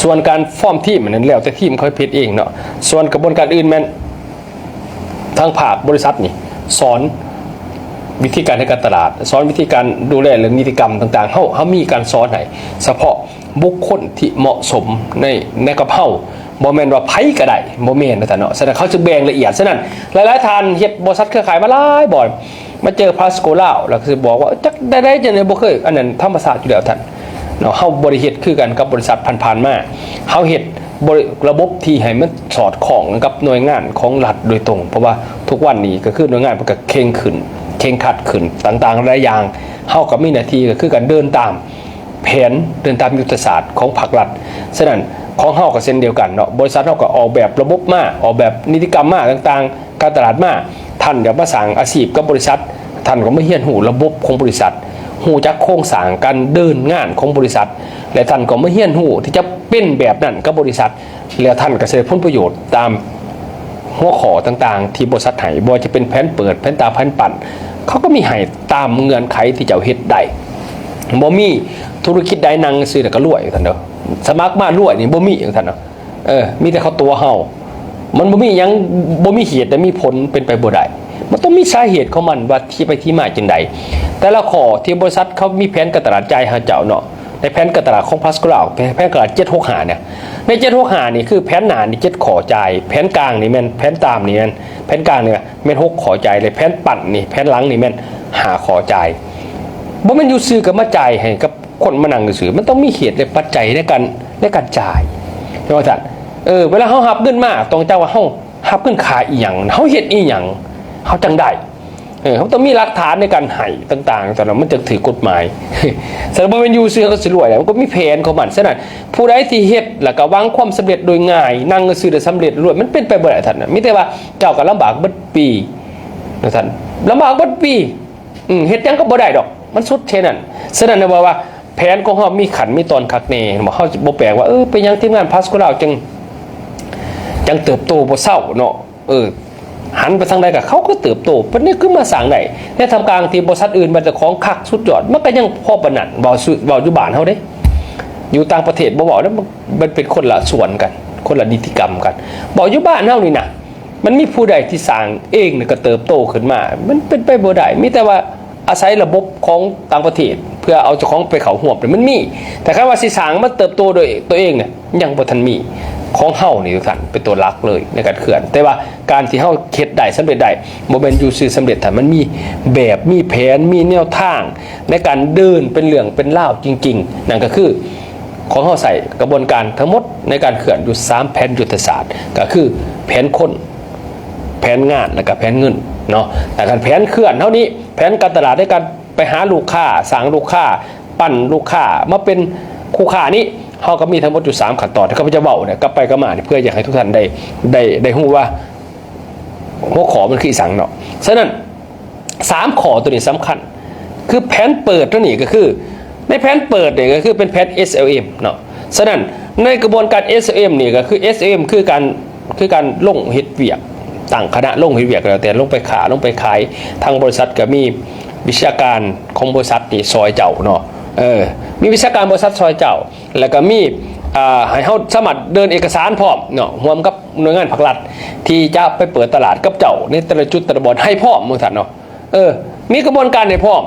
ສ່ວນການຟອມທີມນັ້ນແລ້ວແຕ່ທີມເຂົາເຮັດເອງເນາະ. ສ່ວນກະບວນການອື່ນແມ່ນທາງພາກບໍລິສັດນີ້ສອນວິທີການເຮັດການຕະຫຼາດ, ສອນວິທີການດູແລເລື່ອງນິຕິກຳຕ່າງໆ. ເຮົາ ເຮົາມີການສອນໃຫ້ສະເພາະບຸກຄົນທີ່ເໝາະສົມໃນ ໃນກັບເຮົາ, ບໍ່ແມ່ນວ່າໃຜກະໄດ້, ບໍ່ແມ່ນວ່າຊັ້ນເນາະ. ສະນັ້ນເຂົາຈະແບ່ງລະອຽດ. ສະນັ້ນຫຼາຍໆທ່ານເຮັດບໍລິສັດເຄືອຂ່າຍມາຫຼາຍບ່ອນ ມາເຈີພາສໂກລາວ ແລ້ວກະຊິບອກວ່າ ຈັກໄດ້ໃດ ຈັ່ງໃດ ບໍ່ເຄີຍ, ອັນນັ້ນທຳມະຊາດຢູ່ແລ້ວທ່ານເນາະ. ເຮົາບໍ່ໄດ້ເຮັດຄືກັນກັບບໍລິສັດຜ່ານໆມາ, ເຮົາເຮັດ ລະບົບທີ່ໃຫ້ມັນສອດຄ່ອງກັບໜ່ວຍງານຂອງລັດໂດຍຕົງ, ເພາະວ່າທຸກວັນນີ້ກະຄືໜ່ວຍງານເພິ່ນກະເຄັ່ງຂຶ້ນ, ເຄັ່ງຄັດຂຶ້ນ ຕ່າງໆຫຼາຍຢ່າງ. ເຮົາກະມີໜ້າທີ່ກະຄືການເດີນຕາມແຜນ, ເດີນຕາມຍຸດທະສາດຂອງພາກລັດ. ສະນັ້ນຂອງເຮົາກະເຊັ່ນດຽວກັນເນາະ, ບໍລິສັດເຮົາກະອອກແບບລະບົບມາ, ອອກແບບນິຕິກຳມາຕ່າງໆ ການຕະຫຼາດມາ. ທ່ານຢາກມາສ້າງອາຊີບກັບບໍລິສັດ, ທ່ານກະມາຮຽນຮູ້ລະບົບຂອງບໍລິສັດ, ຮູ້ຈັກໂຄງສ້າງການເດີນງານຂອງບໍລິສັດ ແລະ ທ່ານກະມາຮຽນຮູ້ທີ່ຈະເປັນແບບນັ້ນກັບບໍລິສັດ, ແລ້ວທ່ານກະຊິໄດ້ຜົນປະໂຫຍດຕາມຫົວຂໍ້ຕ່າງໆທີ່ບໍລິສັດໃຫ້, ບໍ່ວ່າຈະເປັນແຜນເປີດ, ແຜນຕາ, ແຜນປັ້ນ, ເຂົາກະມີໃຫ້ຕາມເງື່ອນໄຂທີ່ເຈົ້າເຮັດໄດ້. ບໍ່ມີທຸລະກິດໃດນັ່ງຊື່ແລ້ວກະລວຍ ວ່າຊັ້ນເດີ, ສະໝັກມາລວຍນີ້ບໍ່ມີ ວ່າຊັ້ນເນາະ. ເອີ ມີແຕ່ເຂົາຕົວະເຮົາ. ມັນບໍ່ມີຫຍັງ, ບໍ່ມີເຫດແລະມີຜົນ ເປັນໄປບໍ່ໄດ້. ມັນຕ້ອງມີສາເຫດຂອງມັນວ່າທີ່ໄປທີ່ມາຈັ່ງໃດ. ແຕ່ລະຂໍ້ທີ່ບໍລິສັດເຂົາມີແຜນການຕະຫຼາດຈ່າຍໃຫ້ເຈົ້າເນາະ, ໃນແຜນການຕະຫຼາດຂອງພາສໂກລາວ, ແຜນການຕະຫຼາດເຈັດຫົກຫ້າເນຍ, ໃນເຈັດຫົກຫ້ານີ້ຄືແຜນໜ້ານີ້ເຈັດຂໍ້ຈ່າຍ, ແຜນກາງນີ້ແມ່ນ, ແຜນຕາມນີ້ແມ່ນ, ແຜນກາງນີ້ແມ່ນຫົກຂໍ້ຈ່າຍ ແລະ ແຜນປັ້ນນີ້, ແຜນຫຼັງນີ້ແມ່ນຫ້າຂໍ້ຈ່າຍ. ບໍ່ແມ່ນຢູ່ຊື່ກະມາຈ່າຍໃຫ້ກັບ ຄົນມານັ່ງຊື່ໆ, ມັນຕ້ອງມີເຫດ ແລະ ປັດໄຈໃນການ, ໃນການຈ່າຍ ວ່າຊັ້ນ. ເອີ ເວລາເຮົາຮັບເງິນມາ ຕ້ອງຈັກວ່າເຮົາຮັບເງິນຄ່າອີ່ຫຍັງ, ເຮົາເຮັດອີ່ຫຍັງ ເຮົາຈັ່ງໄດ້. ເອີ ເຮົາຕ້ອງມີຫຼັກຖານໃນການໃຫ້ຕ່າງໆ, ຕອນນັ້ນມັນຈຶ່ງຖືກກົດໝາຍ. ສະນັ້ນບໍ່ແມ່ນຢູ່ຊື່ເຮົາກະຊິລວຍ, ມັນກະມີແຜນຂອງມັນ. ສະນັ້ນຜູ້ໃດທີ່ເຮັດແລ້ວກະຫວັງຄວາມສຳເລັດໂດຍງ່າຍ, ນັ່ງຊື່ແລ້ວສຳເລັດລວດ, ມັນເປັນໄປບໍ່ໄດ້ທ່ານ. ມີແຕ່ວ່າເຈົ້າກະລຳບາກເບິດປີ ວ່າຊັ້ນ, ລຳບາກເບິດປີ. ອືມ ເຮັດຫຍັງກະບໍ່ໄດ້ດອກ, ມັນສຸດແຄ່ນັ້ນ. ສະນັ້ນນະ ເວົ້າວ່າແຜນຂອງເຮົາມີຂັ້ນມີຕອນຄັກແນ່, ເຮົາບໍ່ແປກວ່າ ເອີ ເປັນຫຍັງທີມງານພາສໂກລາວຈັ່ງ, ຈັ່ງເຕີບໂຕບໍ່ເຊົາເນາະ. ເອີ ຫັນໄປທາງໃດກະເຂົາກະເຕີບໂຕ, ປານນີ້ຄືມາສ້າງໄດ້ໃນທ່າມກາງທີ່ບໍລິສັດອື່ນ ແມ່ນເຈົ້າຂອງຄັກສຸດຍອດ, ມັນກະຍັງພໍປານນັ້ນ. ເວົ້າ ເວົ້າຢູ່ບ້ານເຮົາເດ້, ຢູ່ຕ່າງປະເທດບໍ່ເວົ້າເດ້, ມັນ ມັນເປັນຄົນລະສ່ວນກັນ, ຄົນລະນິຕິກຳກັນ. ເວົ້າຢູ່ບ້ານເຮົານີ້ນະ ມັນມີຜູ້ໃດທີ່ສ້າງເອງແລ້ວກະເຕີບໂຕຂຶ້ນມາ? ມັນເປັນໄປບໍ່ໄດ້. ມີແຕ່ວ່າອາໄສລະບົບຂອງຕ່າງປະເທດ ເພື່ອເອົາເຈົ້າຂອງໄປເຂົ້າຮ່ວມ ມັນມີ, ແຕ່ຄັນວ່າຊິສ້າງມາເຕີບໂຕໂດຍຕົວເອງນະ ຍັງບໍ່ທັນມີ. ຂອງເຮົານີ້ ທຸກທ່ານ ເປັນຕົວຫຼັກເລີຍໃນການເຄື່ອນ. ແຕ່ວ່າການທີ່ເຮົາເຮັດໄດ້ ສຳເລັດໄດ້ ບໍ່ແມ່ນຢູ່ຊື່ສຳເລັດ, ຖ້າມັນມີແບບ, ມີແຜນ, ມີແນວທາງໃນການເດີນເປັນເລື່ອງເປັນລາວຈິງໆ. ນັ້ນກະຄື ຂອງເຮົາໃຊ້ກະບວນການທັງໝົດໃນການເຄື່ອນຢູ່ສາມແຜນຍຸດທະສາດ, ກະຄືແຜນຄົນ, ແຜນງານ ແລະກະແຜນເງິນເນາະ. ແຕ່ຄັນແຜນເຄື່ອນເຮົານີ້, ແຜນການຕະຫຼາດໃນການໄປຫາລູກຄ້າ, ສ້າງລູກຄ້າ, ປັ້ນລູກຄ້າມາເປັນຄູ່ຄ້ານີ້, ເຮົາກະມີທັງໝົດຢູ່ສາມຂັ້ນຕອນ. ຂ້າພະເຈົ້າເວົ້ານະ ກັບໄປກັບມານີ້ ເພື່ອຢາກໃຫ້ທຸກທ່ານໄດ້, ໄດ້, ໄດ້ຮູ້ວ່າຫົວຂໍ້ມັນຄືອີ່ຫຍັງເນາະ. ສະນັ້ນ ສາມຂໍ້ໂຕນີ້ສຳຄັນ. ຄືແຜນເປີດໂຕນີ້ກະຄື, ໃນແຜນເປີດນີ້ກະຄືເປັນແຜນ ເອສແອລເອັມ ເນາະ. ສະນັ້ນໃນກະບວນການ ເອສແອລເອັມ ນີ້ກະຄື ເອສແອລເອັມ ຄືການ, ຄືການລົງເຮັດວຽກ, ຕັ້ງຄະນະລົງເຮັດວຽກ ກະແລ້ວແຕ່, ລົງໄປຄ້າ, ລົງໄປຂາຍ. ທາງບໍລິສັດກະມີວິຊາການຂອງບໍລິສັດນີ້ຊ່ອຍເຈົ້າເນາະ, ເອີ ມີວິຊາການບໍລິສັດຊ່ອຍເຈົ້າ. ແລ້ວກະມີ, ອ່າ, ໃຫ້ເຮົາສາມາດເດີນເອກະສານພ້ອມເນາະ, ຮ່ວມກັບໜ່ວຍງານພາກລັດທີ່ຈະໄປເປີດຕະຫຼາດກັບເຈົ້າໃນແຕ່ລະຈຸດແຕ່ລະບ່ອນໃຫ້ພ້ອມ ວ່າຊັ້ນເນາະ. ເອີ ມີກະບວນການໃຫ້ພ້ອມ.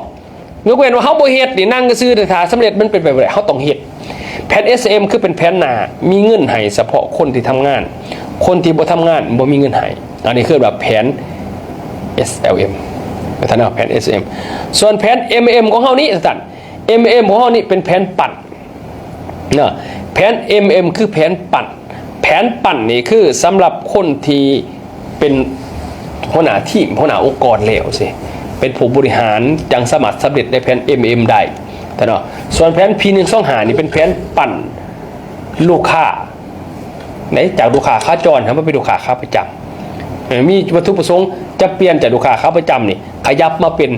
ຍົກເວັ້ນວ່າເຮົາບໍ່ເຮັດນີ້, ນັ່ງຊື່ໆ ຖ້າສຳເລັດມັນເປັນໄປບໍ່ໄດ້. ເຮົາຕ້ອງເຮັດ. ແຜນ ເອສແອລເອັມ ຄືເປັນແຜນໜ້າ, ມີເງິນໃຫ້ສະເພາະຄົນທີ່ທຳງານ, ຄົນທີ່ບໍ່ທຳງານບໍ່ມີເງິນໃຫ້. ອັນນີ້ຄືວ່າແຜນ ເອສແອລເອັມ ວ່າຊັ້ນເນາະ, ແຜນ ເອສແອລເອັມ. ສ່ວນແຜນ ເອັມເອັມ ຂອງເຮົານີ້ ວ່າຊັ້ນ, ເອັມເອັມ ຂອງເຮົານີ້ເປັນແຜນປັ້ນ ເນາະ. ແຜນ ເອັມເອັມ ຄືແຜນປັ້ນ. ແຜນປັ້ນນີ້ຄືສຳລັບຄົນທີ່ເປັນຫົວໜ້າທີມ, ຫົວໜ້າອົງກອນແລ້ວຊີ້, ເປັນຜູ້ບໍລິຫານ ຈັ່ງສາມາດສຳເລັດໃນແຜນ ເອັມເອັມ ໄດ້ເນາະ. ສ່ວນແຜນ ພີໜຶ່ງສອງຫ້າ ນີ້ເປັນແຜນປັ້ນລູກຄ້າ ໃນ ຈາກລູກຄ້າຂາຈອນໃຫ້ມາເປັນລູກຄ້າຂາປະຈຳ. ເອີ ມີວັດຖຸປະສົງຈະປ່ຽນຈາກລູກຄ້າຂາປະຈຳນີ້ ຂະຫຍັບມາເປັນ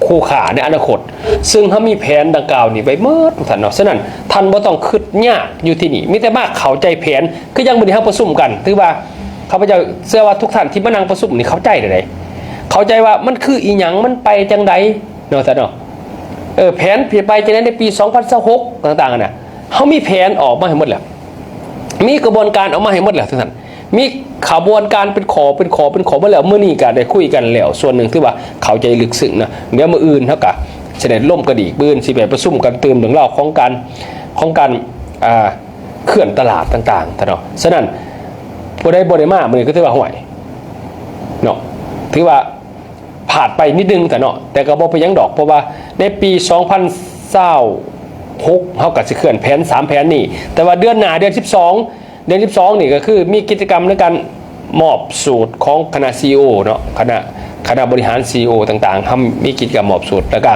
ຄູ່ຄ້າໃນອະນາຄົດ, ເຊິ່ງເຮົາມີແຜນດັ່ງກ່າວນີ້ໄວ້ໝົດ ທ່ານເນາະ. ສະນັ້ນທ່ານບໍ່ຕ້ອງຄຶດຍາກຢູ່ທີ່ນີ້, ມີແຕ່ມາເຂົ້າໃຈແຜນ. ຄືຢ່າງມື້ນີ້ເຮົາປະຊຸມກັນ, ຖືວ່າຂ້າພະເຈົ້າເຊື່ອວ່າທຸກທ່ານທີ່ມານັ່ງປະຊຸມນີ້ເຂົ້າໃຈແລ້ວເດ້, ເຂົ້າໃຈວ່າມັນຄືອີ່ຫຍັງ, ມັນໄປຈັ່ງໃດເນາະ ທ່ານເນາະ. ເອີ ແຜນຊິໄປຈັ່ງໃດໃນປີສອງພັນຊາວຫົກ ຕ່າງໆນະ, ເຮົາມີແຜນອອກມາໃຫ້ໝົດແລ້ວ. ມີຂະບວນການອອກມາໃຫ້ໝົດແລ້ວທຸກທ່ານ ມີຂະບວນການເປັນຂໍ້ ເປັນຂໍ້ ເປັນຂໍ້ໝົດແລ້ວ. ມື້ນີ້ກໍໄດ້ຄຸຍກັນແລ້ວ ສ່ວນໜຶ່ງຖືວ່າເຂົ້າໃຈເລິກເຊິ່ງນະ. ດຽວມື້ອື່ນເຮົາກໍຊິໄດ້ລົມກັນອີກ ມື້ອື່ນຊິໄປປະຊຸມກັນຕື່ມເລື່ອງລາວຂອງການ ຂອງການ ອ່າ ເຄື່ອນຕະຫຼາດຕ່າງໆ ທ່ານເນາະ. ສະນັ້ນ ຜູ້ໃດບໍ່ໄດ້ມາມື້ນີ້ກໍຖືວ່າ ຫ້ວຍ ເນາະ ຖືວ່າ ພາດໄປນິດໜຶ່ງ ທ່ານເນາະ ແຕ່ກໍບໍ່ເປັນຫຍັງດອກ ເພາະວ່າໃນປີສອງພັນຊາວຫົກ ເຮົາກໍຊິເຄື່ອນແຜນສາມແຜນນີ້ ແຕ່ວ່າເດືອນໜ້າ ເດືອນສິບສອງ ເດືອນສິບສອງນີ້ກໍຄືມີກິດຈະກຳໃນການມອບສູດຂອງຄະນະ ຊີອີໂອ ເນາະ ຄະນະ ຄະນະບໍລິຫານ ຊີອີໂອ ຕ່າງໆ ເຮົາມີກິດຈະກຳມອບສູດ ແລ້ວກໍ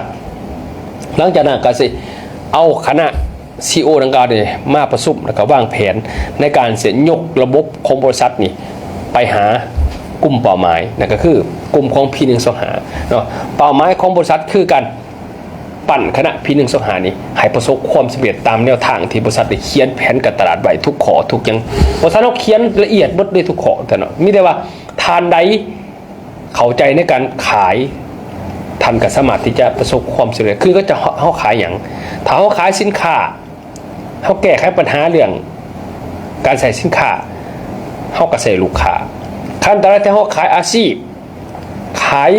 ຫຼັງຈາກນັ້ນກໍຊິເອົາຄະນະ ຊີອີໂອ ດັ່ງກ່າວນີ້ມາປະຊຸມ ແລ້ວກໍວາງແຜນໃນການຊິຍົກລະບົບຂອງບໍລິສັດນີ້ໄປຫາກຸ່ມເປົ້າໝາຍ ນັ້ນກໍຄືກຸ່ມຂອງ ພີໜຶ່ງສອງຫ້າ ເນາະ. ເປົ້າໝາຍຂອງບໍລິສັດຄືການ ປັ້ນຄະນະ ພີໜຶ່ງສອງຫ້າ ນີ້ໃຫ້ປະສົບຄວາມສຳເລັດຕາມແນວທາງທີ່ບໍລິສັດໄດ້ຂຽນແຜນການຕະຫຼາດໄວ້ທຸກຂໍ້ທຸກຫຍັງ. ບໍລິສັດເຮົາຂຽນລະອຽດເບິດເລີຍທຸກຂໍ້ ທ່ານເນາະ. ມີແຕ່ວ່າທ່ານໃດເຂົ້າໃຈໃນການຂາຍ ທ່ານກໍສາມາດທີ່ຈະປະສົບຄວາມສຳເລັດ. ຄືກໍຈະ ເຮົາຂາຍຫຍັງ? ຖ້າເຮົາຂາຍສິນຄ້າ ເຮົາແກ້ໄຂບັນຫາເລື່ອງການໃຊ້ສິນຄ້າ ເຮົາກໍໃຊ້ລູກຄ້າ. ຄັນຕະຫຼາດທີ່ເຮົາຂາຍອາຊີບ ຂາຍ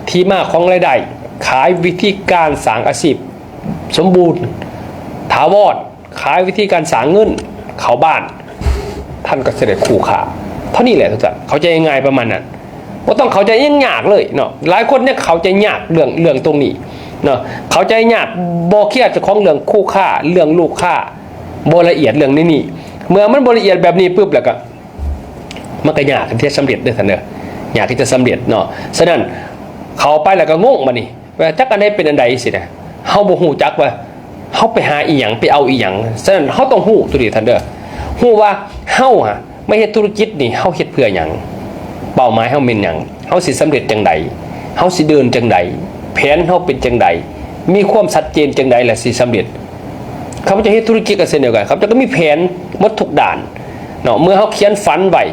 ທີ່ມາຂອງລາຍໄດ້ ຂາຍວິທີການສ້າງອາຊີບສົມບູນ ຖາວອນ ຂາຍວິທີການສ້າງເງິນເຂົ້າບ້ານ ທ່ານກໍຈະໄດ້ຄູ່ຄ້າ. ເທົ່ານີ້ແຫຼະທຸກທ່ານ ເຂົ້າໃຈງ່າຍໆປະມານນັ້ນ ບໍ່ຕ້ອງເຂົ້າໃຈຫຍັງຍາກເລີຍເນາະ. ຫຼາຍຄົນຍັງເຂົ້າໃຈຍາກເລື່ອງ ເລື່ອງຕົງນີ້ເນາະ ເຂົ້າໃຈຍາກ ບໍ່ເຄຍເຈົ້າຂອງເລື່ອງຄູ່ຄ້າ ເລື່ອງລູກຄ້າ ບໍ່ລະອຽດເລື່ອງນີ້. ເມື່ອມັນບໍ່ລະອຽດແບບນີ້ປຶບ ແລ້ວກໍ ມັນກໍຍາກທີ່ຈະສຳເລັດເດີທ່ານເດີ ຍາກທີ່ຈະສຳເລັດເນາະ. ສະນັ້ນເຂົ້າໄປແລ້ວກໍງົງບາດນີ້ ວ່າຈັກອັນໃດເປັນອັນໃດຊີ້ນະ ເຮົາບໍ່ຮູ້ຈັກວ່າເຮົາໄປຫາອີ່ຫຍັງ ໄປເອົາອີ່ຫຍັງ. ສະນັ້ນເຮົາຕ້ອງຮູ້ຕົວນີ້ທ່ານເດີ ຮູ້ວ່າເຮົາຫະມາເຮັດທຸລະກິດນີ້ ເຮົາເຮັດເພື່ອຫຍັງ? ເປົ້າໝາຍເຮົາແມ່ນຫຍັງ? ເຮົາຊິສຳເລັດຈັ່ງໃດ? ເຮົາຊິເດີນຈັ່ງໃດ? ແຜນເຮົາເປັນຈັ່ງໃດ? ມີຄວາມຊັດເຈນຈັ່ງໃດລະຊິສຳເລັດ? ຂ້າພະເຈົ້າເຮັດທຸລະກິດກໍເຊັ່ນດຽວກັນ ຂ້າພະເຈົ້າກໍມີແຜນໝົດທຸກດ້ານເນາະ. ເມື່ອເຮົາຂຽນຝັນໄວ້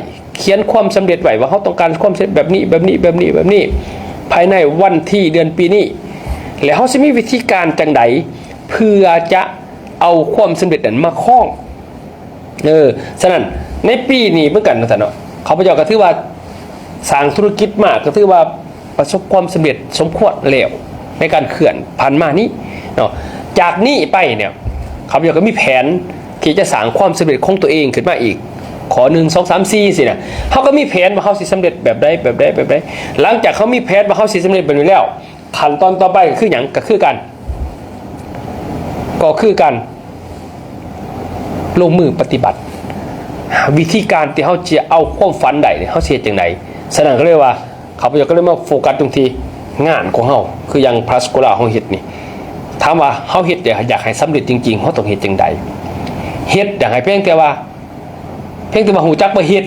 ຂຽນຄວາມສຳເລັດໄວ້ວ່າເຮົາຕ້ອງການຄວາມສຳເລັດແບບນີ້ ແບບນີ້ ແບບນີ້ ແບບນີ້ ພາຍໃນວັນທີເດືອນປີນີ້ ແລະ ເຮົາຊິມີວິທີການຈັ່ງໃດເພື່ອຈະເອົາຄວາມສຳເລັດນັ້ນມາຄອງ. ເອີ ສະນັ້ນໃນປີນີ້ເໝືອນກັນວ່າຊັ້ນເນາະ ຂ້າພະເຈົ້າກໍຖືວ່າສ້າງທຸລະກິດມາ ກໍຖືວ່າ ປະສົບຄວາມສຳເລັດສົມຄວນແລ້ວ ໃນການເຄື່ອນຜ່ານມານີ້ເນາະ. ຈາກນີ້ໄປເນຍ ຂ້າພະເຈົ້າກໍມີແຜນທີ່ຈະສ້າງຄວາມສຳເລັດຂອງຕົວເອງຂຶ້ນມາອີກ ຂໍ້ໜຶ່ງ ສອງ ສາມ ສີ່ ຊີ້ນະ. ເຮົາກໍມີແຜນວ່າເຮົາຊິສຳເລັດແບບໃດ ແບບໃດ ແບບໃດ. ຫຼັງຈາກເຮົາມີແຜນວ່າເຮົາຊິສຳເລັດແບບນີ້ແລ້ວ ຂັ້ນຕອນຕໍ່ໄປກໍຄືຫຍັງ? ກໍຄືການ ກໍຄືການລົງມືປະຕິບັດ ວິທີການທີ່ເຮົາຈະເອົາຄວາມຝັນໄດ້ນີ້ ເຮົາຊິເຮັດຈັ່ງໃດ? ສະນັ້ນກໍເລີຍວ່າ ຂ້າພະເຈົ້າກໍເລີຍມາໂຟກັສຕົງທີ່ງານຂອງເຮົາ ຄືຢ່າງພລັສໂກລາວເຮົາເຮັດນີ້ ຖາມວ່າເຮົາເຮັດຢາກ ຢາກໃຫ້ສຳເລັດຈິງໆ ເຮົາຕ້ອງເຮັດຈັ່ງໃດ? ເຮັດຢາກໃຫ້ພຽງແຕ່ວ່າ ພຽງແຕ່ວ່າຮູ້ຈັກວ່າເຮັດ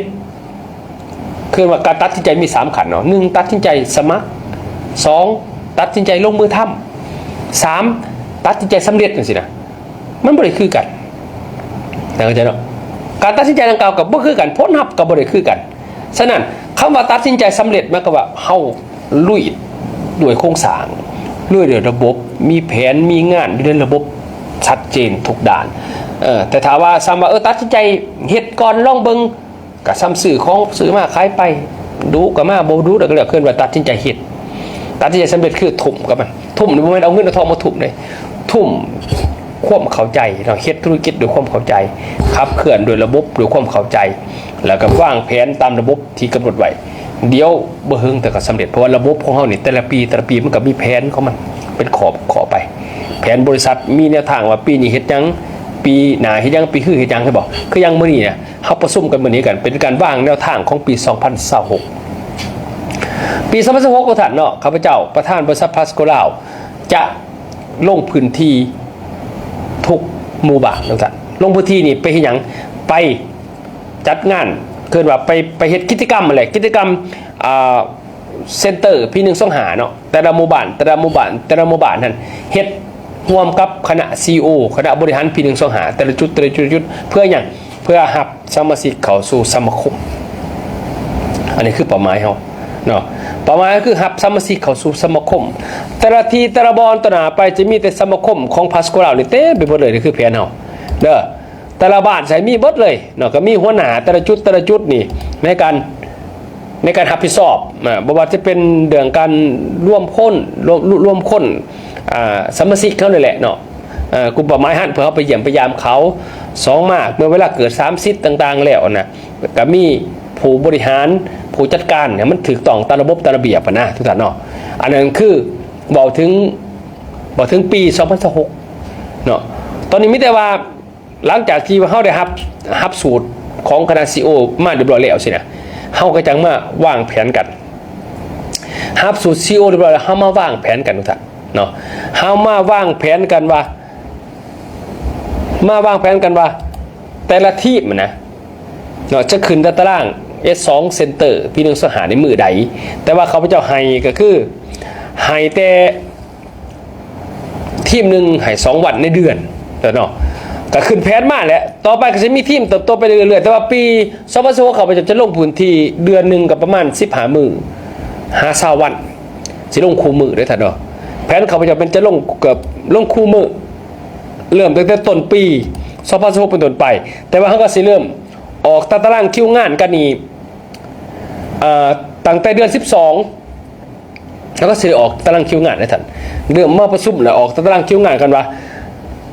ຄືວ່າການຕັດສິນໃຈມີສາມຂັ້ນເນາະ ໜຶ່ງ ຕັດສິນໃຈສະໝັກ ສອງ ຕັດສິນໃຈລົງມືທຳ ສາມ ຕັດສິນໃຈສຳເລັດ ຈັ່ງຊີ້ນະ. ມັນບໍ່ໄດ້ຄືກັນ ເຂົ້າໃຈເນາະ ການຕັດສິນໃຈດັ່ງກ່າວກໍບໍ່ຄືກັນ ຜົນລັບກໍບໍ່ໄດ້ຄືກັນ. ສະນັ້ນ ຄຳວ່າຕັດສິນໃຈສຳເລັດ ໝາຍຄວາມວ່າເຮົາລຸຍດ້ວຍໂຄງສ້າງ ລຸຍດ້ວຍລະບົບ ມີແຜນ ມີງານຢູ່ໃນລະບົບຊັດເຈນທຸກດ້ານ. ເອີ ແຕ່ຖ້າວ່າ ສ່ຳວ່າ ເອີ ຕັດສິນໃຈເຮັດກ່ອນ ລອງເບິ່ງ ກະສ່ຳຊື້ຂອງຊື້ມາຂາຍໄປ ດຸກະມາ ບໍ່ດຸກະກໍແລ້ວ ເອີ້ນວ່າຕັດສິນໃຈເຮັດ. ຕັດສິນໃຈສຳເລັດຄືທຸ່ມກັບມັນ ທຸ່ມນີ້ບໍ່ແມ່ນເອົາເງິນເອົາທອງມາທຸ່ມເດ້ ທຸ່ມຄວາມເຂົ້າໃຈເນາະ ເຮັດທຸລະກິດດ້ວຍຄວາມເຂົ້າໃຈ ຂັບເຄື່ອນດ້ວຍລະບົບດ້ວຍຄວາມເຂົ້າໃຈ ແລ້ວກໍວາງແຜນຕາມລະບົບທີ່ກຳນົດໄວ້ ດຽວບໍ່ເຫິງແຕ່ກໍສຳເລັດ ເພາະວ່າລະບົບຂອງເຮົານີ້ ແຕ່ລະປີ ແຕ່ລະປີມັນກໍມີແຜນຂອງມັນ ເປັນຂໍ້ ຂໍ້ໄປ ແຜນບໍລິສັດ ມີແນວທາງວ່າປີນີ້ເຮັດຫຍັງ ປີໜ້າເຮັດຫຍັງ ປີຮືເຮັດຫຍັງ ເຫັນບໍ່? ຄືຢ່າງມື້ນີ້ນະ ເຮົາປະຊຸມກັນມື້ນີ້ກັນ ເປັນການວາງແນວທາງຂອງປີສອງພັນຊາວຫົກ ປີສອງພັນຊາວຫົກ ທຸກທ່ານເນາະ ຂ້າພະເຈົ້າປະທານບໍລິສັດພລັສໂກລາວ ຈະລົງພື້ນທີ່ທຸກໝູ່ບ້ານ ທຸກທ່ານ ລົງພື້ນທີ່ນີ້ໄປເຮັດຫຍັງ? ໄປຈັດງານ ເອີ້ນວ່າໄປ ໄປເຮັດກິດຈະກຳຫັ້ນແຫຼະ ກິດຈະກຳ ອ່າ ເຊັນເຕີ ພີໜຶ່ງສອງຫ້າ ເນາະ ແຕ່ລະໝູ່ບ້ານ ແຕ່ລະໝູ່ບ້ານ ແຕ່ລະໝູ່ບ້ານຫັ້ນ ເຮັດຮ່ວມກັບຄະນະ ຊີອີໂອ ຄະນະບໍລິຫານ ພີໜຶ່ງສອງຫ້າ ແຕ່ລະຈຸດ ແຕ່ລະຈຸດ ແຕ່ລະຈຸດ ເພື່ອຫຍັງ? ເພື່ອຮັບສະມາຊິກເຂົ້າສູ່ສະມາຄົມ. ອັນນີ້ຄືເປົ້າໝາຍເຮົາເນາະ ເປົ້າໝາຍກໍຄືຮັບສະມາຊິກເຂົ້າສູ່ສະມາຄົມ ແຕ່ລະທີ່ ແຕ່ລະບ່ອນ ຕໍ່ໜ້າໄປຈະມີແຕ່ສະມາຄົມຂອງພລັສໂກລາວນີ້ເຕັມໄປໝົດເລີຍ ນີ້ຄືແຜນເຮົາເດີ. ແຕ່ລະບ້ານໃສ່ມີເບິດເລີຍເນາະ ກໍມີຫົວໜ້າແຕ່ລະຈຸດ ແຕ່ລະຈຸດນີ້ໃນການ ໃນການຮັບຜິດຊອບ ອາ ບໍ່ວ່າຈະເປັນເລື່ອງການລວມຄົນ ລວມ ລວມຄົນ ອາ ສະມາຊິກເຮົານີ້ແຫຼະເນາະ ອາ ກຸ່ມເປົ້າໝາຍຫັ້ນ ເພື່ອເຮົາໄປຢ້ຽມໄປຢາມເຂົາ. ສອງມາ ເມື່ອເວລາເກີດສາມສິດຕ່າງໆແລ້ວນະ ກໍມີຜູ້ບໍລິຫານ ຜູ້ຈັດການໃຫ້ມັນຖືກຕ້ອງຕາມລະບົບຕາມລະບຽບຫັ້ນນະທຸກທ່ານເນາະ. ອັນນັ້ນຄືເວົ້າເຖິງ ເວົ້າເຖິງປີສອງພັນຊາວຫົກເນາະ. ຕອນນີ້ມີແຕ່ວ່າ ຫຼັງຈາກທີ່ເຮົາໄດ້ຮັບ ຮັບສູດຂອງຄະນະຊີອີໂອມາຮຽບຮ້ອຍແລ້ວຊີ້ນະ ເຮົາກໍຈັ່ງມາວາງແຜນກັນ. ຮັບສູດຊີອີໂອຮຽບຮ້ອຍແລ້ວ ເຮົາມາວາງແຜນກັນທຸກທ່ານເນາະ. ເຮົາມາວາງແຜນກັນວ່າ ມາວາງແຜນກັນວ່າ ແຕ່ລະທີມນະເນາະ ຈະຂຶ້ນຕາຕະລາງ ເອັດສອງ ເຊັນເຕີ ປີໜຶ່ງສອງຫ້າ ໃນມື້ໃດ. ແຕ່ວ່າຂ້າພະເຈົ້າໃຫ້ກໍຄື ໃຫ້ແຕ່ ທີມໜຶ່ງໃຫ້ສອງວັນໃນເດືອນເນາະ ກໍຂຶ້ນແຜນມາແຫຼະ. ຕໍ່ໄປກໍຊິມີທີມເຕີບໂຕໄປເລື້ອຍໆ ແຕ່ວ່າປີສອງພັນຊາວຫົກ ຂ້າພະເຈົ້າຈະລົງພື້ນທີ່ເດືອນໜຶ່ງກໍປະມານສິບຫ້າມື້ຫາຊາວວັນ ຊິລົງຄູ່ມື້ເດ້ທ່ານເນາະ. ແຜນຂ້າພະເຈົ້າເປັນຈະລົງເກືອບ ລົງຄູ່ມື້ ເລີ່ມຕັ້ງແຕ່ຕົ້ນປີສອງພັນຊາວຫົກເປັນຕົ້ນໄປ. ແຕ່ວ່າເຮົາກໍຊິເລີ່ມອອກຕາຕະລາງຄິວງານກັນນີ້ ເອີ ຕັ້ງແຕ່ເດືອນສິບສອງ ເຮົາກໍຊິໄດ້ອອກຕາຕະລາງຄິວງານໃຫ້ທ່ານ ເລີ່ມມາປະຊຸມແລ້ວອອກຕາຕະລາງຄິວງານກັນວ່າ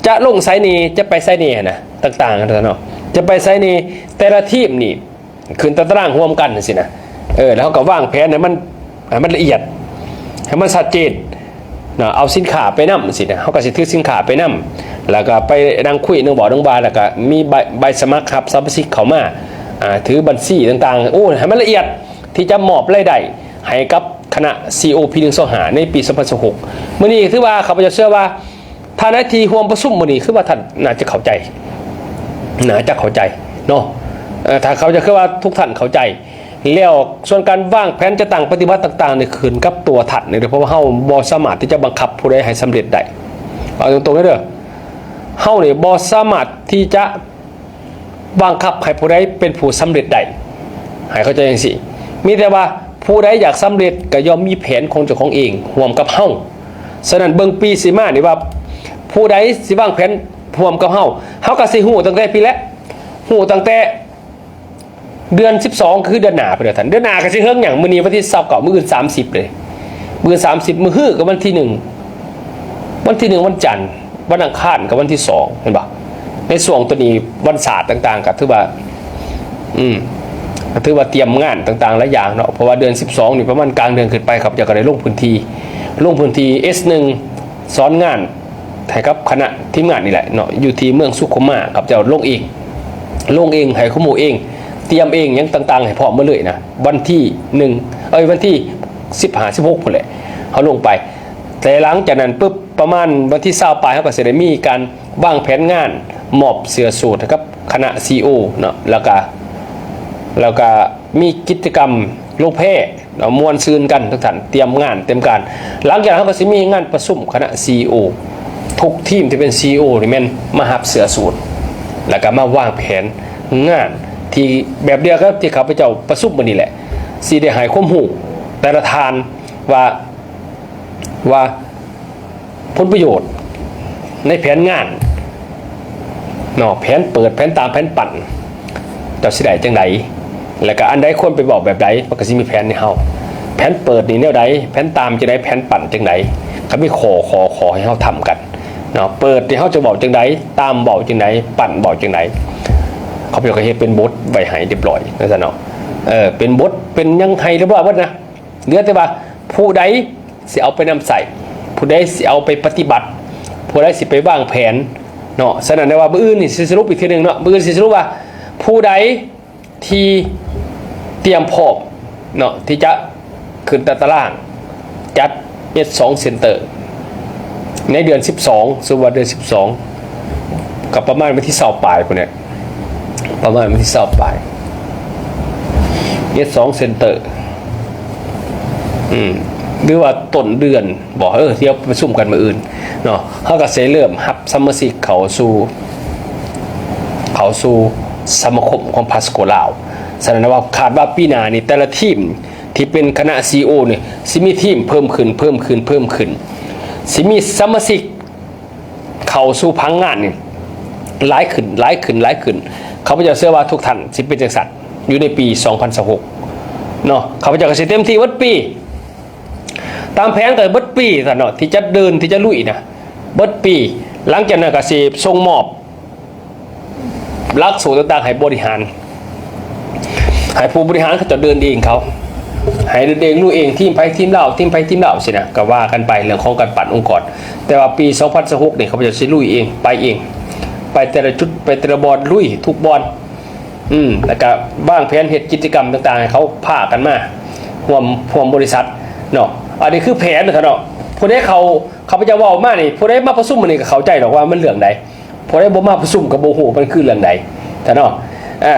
ຈະລົງໃສແດ່ ຈະໄປໃສແດ່ຫັ້ນນະ ຕ່າງໆຫັ້ນນະເນາະ ຈະໄປໃສແດ່ ແຕ່ລະທີມນີ້ຂຶ້ນຕາຕະລາງຮ່ວມກັນຈັ່ງຊີ້ນະ. ເອີ ແລ້ວເຮົາກໍວາງແຜນໃຫ້ມັນ ໃຫ້ມັນລະອຽດ ໃຫ້ມັນຊັດເຈນເນາະ ເອົາສິນຄ້າໄປນຳຈັ່ງຊີ້ນະ ເຮົາກໍຊິຖືສິນຄ້າໄປນຳ ແລ້ວກໍໄປນັ່ງຄຸຍນັ່ງເວົ້ານັ່ງວ່າ ແລ້ວກໍມີໃບ ໃບສະໝັກຮັບສະມາຊິກເຂົ້າມາ ອາ ຖືບັນຊີຕ່າງໆ ໂອ້ ໃຫ້ມັນລະອຽດ ທີ່ຈະມອບລາຍໄດ້ໃຫ້ກັບຄະນະ ຊີອີໂອ ປີໜຶ່ງສອງຫ້າ ໃນປີສອງພັນຊາວຫົກ. ມື້ນີ້ຖືວ່າຂ້າພະເຈົ້າເຊື່ອວ່າ ທ່ານໃດທີ່ຮ່ວມປະຊຸມມື້ນີ້ ຄືວ່າທ່ານໜ້າຈະເຂົ້າໃຈ ໜ້າຈະເຂົ້າໃຈເນາະ ເອີ ຖ້າເຂົ້າໃຈ ຄືວ່າທຸກທ່ານເຂົ້າໃຈ. ແລ້ວສ່ວນການວາງແຜນຈັດຕັ້ງປະຕິບັດຕ່າງໆນີ້ ຂຶ້ນກັບຕົວທ່ານເດ້ ເພາະວ່າເຮົາບໍ່ສາມາດທີ່ຈະບັງຄັບຜູ້ໃດໃຫ້ສຳເລັດໄດ້. ເວົ້າຕົງໆເດີ ເຮົານີ້ບໍ່ສາມາດທີ່ຈະ ບັງຄັບໃຫ້ຜູ້ໃດເປັນຜູ້ສຳເລັດໄດ້ ໃຫ້ເຂົ້າໃຈຈັ່ງຊີ້. ມີແຕ່ວ່າຜູ້ໃດຢາກສຳເລັດກໍຍ່ອມມີແຜນຂອງເຈົ້າຂອງເອງຮ່ວມກັບເຮົາ. ສະນັ້ນເບິ່ງປີຊິມານີ້ວ່າ ຜູ້ໃດຊິວາງແຜນຮ່ວມກັບເຮົາ ເຮົາກໍຊິຮູ້ຕັ້ງແຕ່ພີ້ແຫຼະ ຮູ້ຕັ້ງແຕ່ເດືອນສິບສອງ ຄືເດືອນໜ້າພຸ້ນແຫຼະທ່ານ. ເດືອນໜ້າກໍຊິເຖິງຫຍັງ ມື້ນີ້ວັນທີຊາວເກົ້າ ມື້ອື່ນສາມສິບເດ້ ມື້ອື່ນສາມສິບ ມື້ຮືກໍວັນທີໜຶ່ງ ວັນທີໜຶ່ງວັນຈັນ ວັນອັງຄານກັບວັນທີສອງ ເຫັນບໍ່? ໃນຊ່ວງໂຕນີ້ວັນສາດຕ່າງໆ ກໍຖືວ່າ ອືມ ກໍຖືວ່າຕຽມງານຕ່າງໆຫຼາຍຢ່າງເນາະ ເພາະວ່າເດືອນສິບສອງນີ້ປະມານກາງເດືອນຂຶ້ນໄປ ຂ້າພະເຈົ້າກໍໄດ້ລົງພື້ນທີ່ ລົງພື້ນທີ່ ເອສໜຶ່ງ ສອນງານໃຫ້ກັບຄະນະທີມງານນີ້ແຫຼະເນາະ ຢູ່ທີ່ເມືອງສຸຂຸມມາ ຂ້າພະເຈົ້າລົງເອງ ລົງເອງ ໃຫ້ຄວາມຮູ້ເອງ ຕຽມເອງຫຍັງຕ່າງໆໃຫ້ພ້ອມໝົດເລີຍນະ ວັນທີໜຶ່ງ ເອີຍ ວັນທີສິບຫ້າ ສິບຫົກພຸ້ນແຫຼະ ເຮົາລົງໄປ. ແຕ່ຫຼັງຈາກນັ້ນປຶບ ປະມານວັນທີຊາວປາຍ ເຮົາກໍຊິໄດ້ມີການວາງແຜນງານ ມອບເສື້ອສູດໃຫ້ກັບຄະນະຊີອີໂອເນາະ ແລ້ວກະ ແລ້ວກະມີກິດຈະກຳລົງແພເນາະ ມ່ວນຊື່ນກັນທຸກທ່ານ ຕຽມງານຕຽມການ. ຫຼັງຈາກນັ້ນເຮົາກໍຊິມີງານປະຊຸມຄະນະຊີອີໂອ ທຸກທີມທີ່ເປັນຊີອີໂອນີ້ແມ່ນມາຮັບເສື້ອສູດ ແລ້ວກະມາວາງແຜນງານທີ່ແບບດຽວກັບທີ່ຂ້າພະເຈົ້າປະຊຸມມື້ນີ້ແຫຼະ ຊິໄດ້ໃຫ້ຄວາມຮູ້ແຕ່ລະທ່ານວ່າ ວ່າ ຜົນປະໂຫຍດໃນແຜນງານເນາະ ແຜນເປີດ ແຜນຕາມ ແຜນປັ້ນ ເຈົ້າຊິໄດ້ຈັ່ງໃດ ແລ້ວກະອັນໃດຄວນໄປເວົ້າແບບໃດ ມັນກໍຊິມີແຜນໃຫ້ເຮົາ ແຜນເປີດນີ້ແນວໃດ ແຜນຕາມຈັ່ງໃດ ແຜນປັ້ນຈັ່ງໃດ ກໍມີຂໍ້ ຂໍ້ ຂໍ້ໃຫ້ເຮົາທຳກັນເນາະ ເປີດນີ້ເຮົາຈະເວົ້າຈັ່ງໃດ ຕາມເວົ້າຈັ່ງໃດ ປັ້ນເວົ້າຈັ່ງໃດ ເຂົາເຈົ້າກໍເຮັດເປັນບົດໄວ້ໃຫ້ຮຽບຮ້ອຍ ວ່າຊັ້ນເນາະ ເອີ ເປັນບົດເປັນຫຍັງໃຫ້ຮຽບຮ້ອຍໝົດນະ ເຫຼືອແຕ່ວ່າຜູ້ໃດຊິເອົາໄປນຳໃຊ້ ຜູ້ໃດຊິເອົາໄປປະຕິບັດ ຜູ້ໃດຊິໄປວາງແຜນເນາະ. ສະນັ້ນແຕ່ວ່າມື້ອື່ນນີ້ຊິສະຫຼຸບອີກເທື່ອໜຶ່ງເນາະ ມື້ອື່ນຊິສະຫຼຸບວ່າຜູ້ໃດທີ່ຕຽມພ້ອມເນາະ ທີ່ຈະຂຶ້ນຕາຕະລາງຈັດ ເອັດສອງ ເຊັນເຕີ ໃນເດືອນສິບສອງ ສົມມຸດວ່າເດືອນສິບສອງ ກໍປະມານວັນທີຊາວປາຍພຸ້ນແຫຼະ ປະມານວັນທີຊາວປາຍ ເອັດສອງ ເຊັນເຕີ ອືມ ຫຼືວ່າຕົ້ນເດືອນບໍ ເອີ ດຽວປະຊຸມກັນມື້ອື່ນເນາະ ເຮົາກໍຊິເລີ່ມຮັບສະມາຊິກເຂົ້າສູ່ ເຂົ້າສູ່ສະມາຄົມຂອງພາສະໂກລາວ. ສະນັ້ນວ່າຄາດວ່າປີໜ້ານີ້ແຕ່ລະທີມ ທີ່ເປັນຄະນະຊີອີໂອນີ້ ຊິມີທີມເພີ່ມຂຶ້ນ ເພີ່ມຂຶ້ນ ເພີ່ມຂຶ້ນ ຊິມີສະມາຊິກເຂົ້າສູ່ຜັງງານນີ້ ຫຼາຍຂຶ້ນ ຫຼາຍຂຶ້ນ ຫຼາຍຂຶ້ນ. ຂ້າພະເຈົ້າເຊື່ອວ່າທຸກທ່ານຊິເປັນຈັ່ງຊັ້ນຢູ່ໃນປີສອງພັນຊາວຫົກເນາະ. ຂ້າພະເຈົ້າກໍຊິເຕັມທີ່ເບິດປີ ຕາມແຜນກໍເບິດປີຊັ້ນເນາະ ທີ່ຈະເດີນ ທີ່ຈະລຸຍນະ ເບິດປີ. ຫຼັງຈາກນັ້ນກໍຊິສົ່ງມອບຫຼັກສູດຕ່າງໆໃຫ້ບໍລິຫານ ໃຫ້ຜູ້ບໍລິຫານເຂົາເຈົ້າເດີນເອງເຂົາ ໃຫ້ເດີນເອງ ລຸຍເອງ ທີມໃຜທີມລາວ ທີມໃຜທີມລາວຊີ້ນະ ກໍວ່າກັນໄປເລື່ອງຂອງການປັ້ນອົງກອນ. ແຕ່ວ່າປີສອງພັນຊາວຫົກນີ້ ຂ້າພະເຈົ້າຊິລຸຍເອງ ໄປເອງ ໄປແຕ່ລະຈຸດ ໄປແຕ່ລະບ່ອນ ລຸຍທຸກບ່ອນ ອືມ ແລ້ວກະວາງແຜນເຮັດກິດຈະກຳຕ່າງໆ ໃຫ້ເຂົາພາກັນມາຮ່ວມ ຮ່ວມບໍລິສັດເນາະ. ອັນນີ້ຄືແຜນເນາະ ເນາະ. ຜູ້ໃດເຂົ້າ ຂ້າພະເຈົ້າເວົ້າມານີ້ ຜູ້ໃດມາປະຊຸມມື້ນີ້ກໍເຂົ້າໃຈດອກວ່າມັນເລື່ອງໃດ. ຜູ້ໃດບໍ່ມາປະຊຸມກໍບໍ່ຮູ້ວ່າມັນຄືເລື່ອງໃດ ເນາະ. ເອີ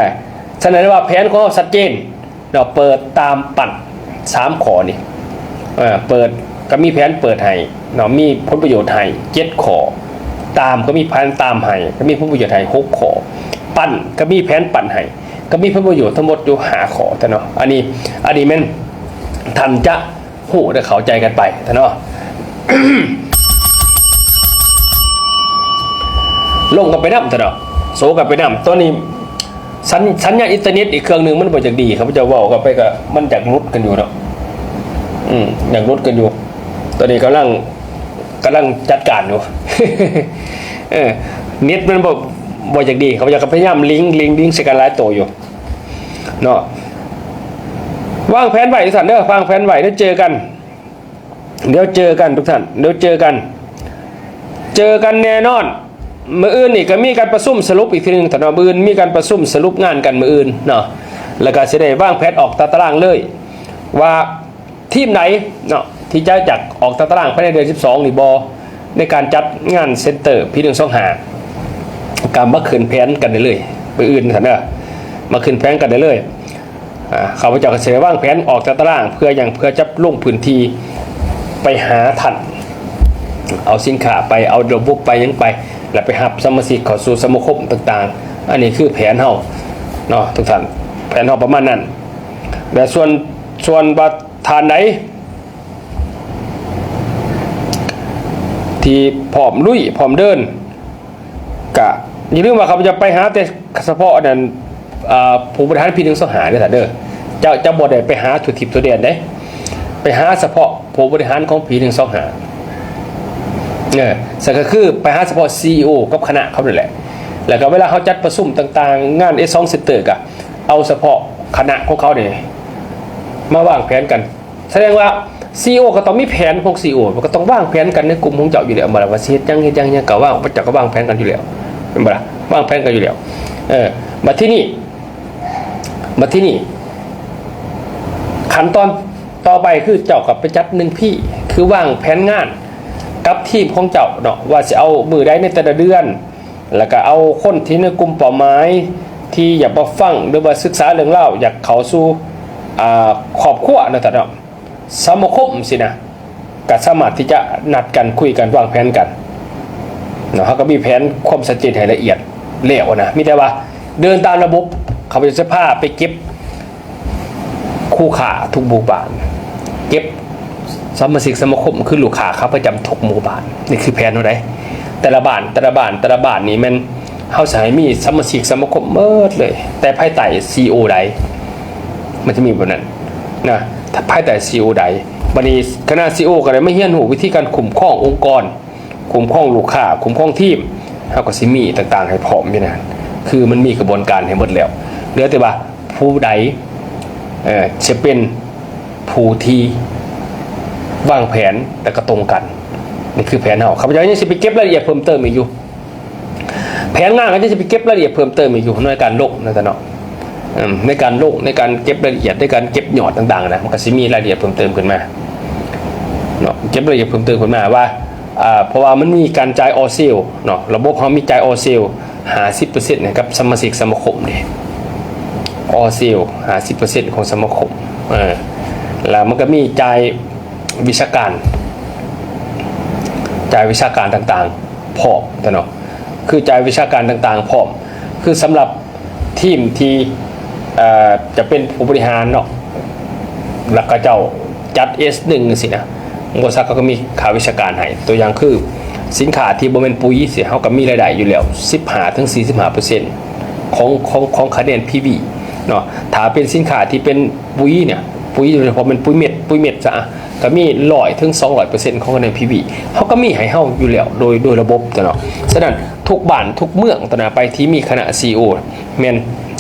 ສະນັ້ນວ່າແຜນຂອງເຮົາຊັດເຈນເນາະ ເປີດ ຕາມ ປັ້ນ ສາມຂໍ້ນີ້. ເອີ ເປີດກໍມີແຜນເປີດໃຫ້ເນາະ ມີຜົນປະໂຫຍດໃຫ້ເຈັດຂໍ້ ຕາມກໍມີແຜນຕາມໃຫ້ ກໍມີຜົນປະໂຫຍດໃຫ້ຫົກຂໍ້ ປັ້ນກໍມີແຜນປັ້ນໃຫ້ ກໍມີຜົນປະໂຫຍດທັງໝົດຢູ່ຫ້າຂໍ້ເນາະ. ອັນນີ້ ອັນນີ້ແມ່ນທ່ານຈະຮູ້ ໄດ້ເຂົ້າໃຈກັນໄປເນາະ. ລົມກັນໄປນຳເນາະ ໂສກັນໄປນຳ. ຕອນນີ້ສັນ ສັນຍານອິນເຕີເນັດອີກເຄື່ອງໜຶ່ງມັນບໍ່ຢາກດີ. ຂ້າພະເຈົ້າເວົ້າກັນໄປກໍມັນຢາກຫຼຸດກັນຢູ່ເນາະ ອືມ ຢາກຫຼຸດກັນຢູ່. ຕອນນີ້ກຳລັງ ກຳລັງຈັດການຢູ່ ເອີ ເນັດມັນບໍ່ ບໍ່ຢາກດີ. ຂ້າພະເຈົ້າກໍພະຍາຍາມລິງ ລິງ ລິງໃສ່ກັນຫຼາຍໂຕຢູ່ເນາະ. ວາງແຜນໄວ້ຊັ້ນເດີ ວາງແຜນໄວ້ ດຽວເຈີກັນ ດຽວເຈີກັນທຸກທ່ານ ດຽວເຈີກັນ ເຈີກັນແນ່ນອນ. ມື້ອື່ນນີ້ກໍມີການປະຊຸມສະຫຼຸບອີກທີໜຶ່ງເນາະ ມື້ອື່ນມີການປະຊຸມສະຫຼຸບງານກັນມື້ອື່ນເນາະ ແລ້ວກໍຊິໄດ້ວາງແຜນອອກຕາຕະລາງເລີຍ ວ່າທີມໃດເນາະ ທີ່ຈະຢາກອອກຕາຕະລາງພາຍໃນເດືອນສິບສອງນີ້ບໍ່ ໃນການຈັດງານເຊັນເຕີ ປີໜຶ່ງສອງຫ້າ ກໍມາຂຶ້ນແຜນກັນໄດ້ເລີຍ ມື້ອື່ນຊັ້ນເດີ ມາຂຶ້ນແຜນກັນໄດ້ເລີຍ. ອາ ຂ້າພະເຈົ້າກໍຊິໄດ້ວາງແຜນອອກຈາກຕາລາງ ເພື່ອຫຍັງ? ເພື່ອຈະລົງພື້ນທີ່ໄປຫາທ່ານ ເອົາສິນຄ້າໄປ ເອົາລະບົບໄປ ຫຍັງໄປ ແລ້ວໄປຮັບສະມາຊິກເຂົ້າສູ່ສະມາຄົມຕ່າງໆ. ອັນນີ້ຄືແຜນເຮົາເນາະທຸກທ່ານ ແຜນເຮົາປະມານນັ້ນ. ແລະ ສ່ວນ ສ່ວນວ່າທ່ານໃດທີ່ພ້ອມລຸຍ ພ້ອມເດີນ ກະຢ່າລືມວ່າຂ້າພະເຈົ້າໄປຫາແຕ່ສະເພາະອັນນັ້ນ ເອີ ຜູ້ບໍລິຫານ ພີໜຶ່ງສອງຫ້າ ເດີທ່ານເດີ ເຈົ້າ ເຈົ້າບໍ່ໄດ້ໄປຫາທົ່ວທິບທົ່ວແດນເດ້ ໄປຫາສະເພາະຜູ້ບໍລິຫານຂອງ ພີໜຶ່ງສອງຫ້າ ເອີ ຊັ້ນກໍຄືໄປຫາສະເພາະ ຊີອີໂອ ກັບຄະນະເຂົານັ້ນແຫຼະ. ແລ້ວກໍເວລາເຮົາຈັດປະຊຸມຕ່າງໆ ງານ ເອສສອງ ເຊັນເຕີ ກໍເອົາສະເພາະຄະນະຂອງເຂົານີ້ມາວາງແຜນກັນ. ສະແດງວ່າ ຊີອີໂອ ກໍຕ້ອງມີແຜນຂອງ ຊີອີໂອ ມັນກໍຕ້ອງວາງແຜນກັນໃນກຸ່ມຂອງເຈົ້າຢູ່ແລ້ວ ແມ່ນບໍ່ລະ? ວ່າຊິເຮັດຫຍັງ ເຮັດຫຍັງ ຫຍັງ ກໍວາງ ເຂົາເຈົ້າກໍວາງແຜນກັນຢູ່ແລ້ວ ແມ່ນບໍ່ລະ? ວາງແຜນກັນຢູ່ແລ້ວ. ເອີ ບັດທີນີ້ ບັດທີນີ້ ຂັ້ນຕອນຕໍ່ໄປຄືເຈົ້າກໍໄປຈັດ ໜຶ່ງ ພີ ຄືວາງແຜນງານກັບທີມຂອງເຈົ້າເນາະ ວ່າຊິເອົາມື້ໃດໃນແຕ່ລະເດືອນ ແລ້ວກໍເອົາຄົນທີ່ໃນກຸ່ມເປົ້າໝາຍທີ່ຢາກມາຟັງ ຫຼືວ່າສຶກສາເລື່ອງລາວ ຢາກເຂົ້າສູ່ ອ່າ ຄອບຄົວເນາະທ່ານເນາະ ສະມາຄົມຊີ້ນະ ກໍສາມາດທີ່ຈະນັດກັນ ຄຸຍກັນ ວາງແຜນກັນເນາະ. ເຮົາກໍມີແຜນຄວາມຊັດເຈນໃຫ້ລະອຽດແລ້ວນະ ມີແຕ່ວ່າເດີນຕາມລະບົບ. ຂ້າພະເຈົ້າຈະພາໄປເກັບຄູ່ຄ້າທຸກໝູ່ບ້ານ ເກັບສະມາຊິກສະມາຄົມ ຄືລູກຄ້າຂາປະຈຳທຸກໝູ່ບ້ານ. ນີ້ຄືແຜນເຮົາເດ້ ແຕ່ລະບ້ານ ແຕ່ລະບ້ານ ແຕ່ລະບ້ານນີ້ແມ່ນ ເຮົາຊິໃຫ້ມີສະມາຊິກສະມາຄົມໝົດເລີຍ ແຕ່ພາຍໃຕ້ ຊີອີໂອ ໃດ ມັນຈະມີແບບນັ້ນນະ ພາຍໃຕ້ ຊີອີໂອ ໃດ. ບັດນີ້ຄະນະ ຊີອີໂອ ກໍໄດ້ມາຮຽນຮູ້ວິທີການຄຸ້ມຄອງອົງກອນ ຄຸ້ມຄອງລູກຄ້າ ຄຸ້ມຄອງທີມ ເຮົາກໍຊິມີຕ່າງໆໃຫ້ພ້ອມຢູ່ນັ້ນ ຄືມັນມີກະບວນການໃຫ້ໝົດແລ້ວ. ເຫຼືອແຕ່ວ່າຜູ້ໃດ ເອີ ຈະເປັນຜູ້ທີ່ວາງແຜນ ແລະກະຕົງກັນ. ນີ້ຄືແຜນເຮົາ. ຂ້າພະເຈົ້າຍັງຊິໄປເກັບລາຍລະອຽດເພີ່ມເຕີມອີກຢູ່. ແຜນງານກໍຈະໄປເກັບລາຍລະອຽດເພີ່ມເຕີມອີກຢູ່ ໃນການລົງນັ້ນຊະເນາະ ເອີ ໃນການລົງ ໃນການເກັບລາຍລະອຽດ ໃນການເກັບຍອດຕ່າງໆນະ ມັນກໍຊິມີລາຍລະອຽດເພີ່ມເຕີມຂຶ້ນມາເນາະ ເກັບລາຍລະອຽດເພີ່ມເຕີມຂຶ້ນມາວ່າ ເອີ ເພາະວ່າມັນມີການຈ່າຍອໍເຊວເນາະ ລະບົບເຮົາມີຈ່າຍອໍເຊວຫ້າສິບເປີເຊັນໃຫ້ກັບສະມາຊິກສະມາຄົມເດ້ ອໍເຊວຫ້າສິບເປີເຊັນຂອງສະມາຄົມ ເອີ ແລ້ວມັນກໍມີຈ່າຍວິຊາການ ຈ່າຍວິຊາການຕ່າງໆພ້ອມເນາະ ຄືຈ່າຍວິຊາການຕ່າງໆພ້ອມ ຄືສຳລັບທີມທີ່ ເອີ ຈະເປັນຜູ້ບໍລິຫານເນາະ ແລ້ວເຂົາເຈົ້າຈັດ ເອສ ໜຶ່ງ ຈັ່ງຊີ້ນະ ບໍລິສັດເຂົາກໍມີຄ່າວິຊາການໃຫ້ ຕົວຢ່າງຄື ສິນຄ້າທີ່ບໍ່ແມ່ນປຸ໋ຍຊີ້ ເຮົາກໍມີລາຍໄດ້ຢູ່ແລ້ວ ສິບຫ້າເຖິງສີ່ສິບຫ້າເປີເຊັນ ຂອງ ຂອງ ຂອງຄະແນນ ພີວີ ເນາະ. ຖ້າເປັນສິນຄ້າທີ່ເປັນປຸ໋ຍເນຍ ປຸ໋ຍ ໂດຍສະເພາະແມ່ນປຸ໋ຍເມັດ ປຸ໋ຍເມັດຊະ ກໍມີຮ້ອຍເຖິງສອງຮ້ອຍເປີເຊັນຂອງຄະແນນ ພີວີ ເຮົາກໍມີໃຫ້ເຮົາຢູ່ແລ້ວ ໂດຍ ໂດຍລະບົບຕົວເນາະ. ສະນັ້ນ ທຸກບ້ານທຸກເມືອງຕົວນະ ໄປທີ່ມີຄະນະ ຊີອີໂອ ແມ່ນ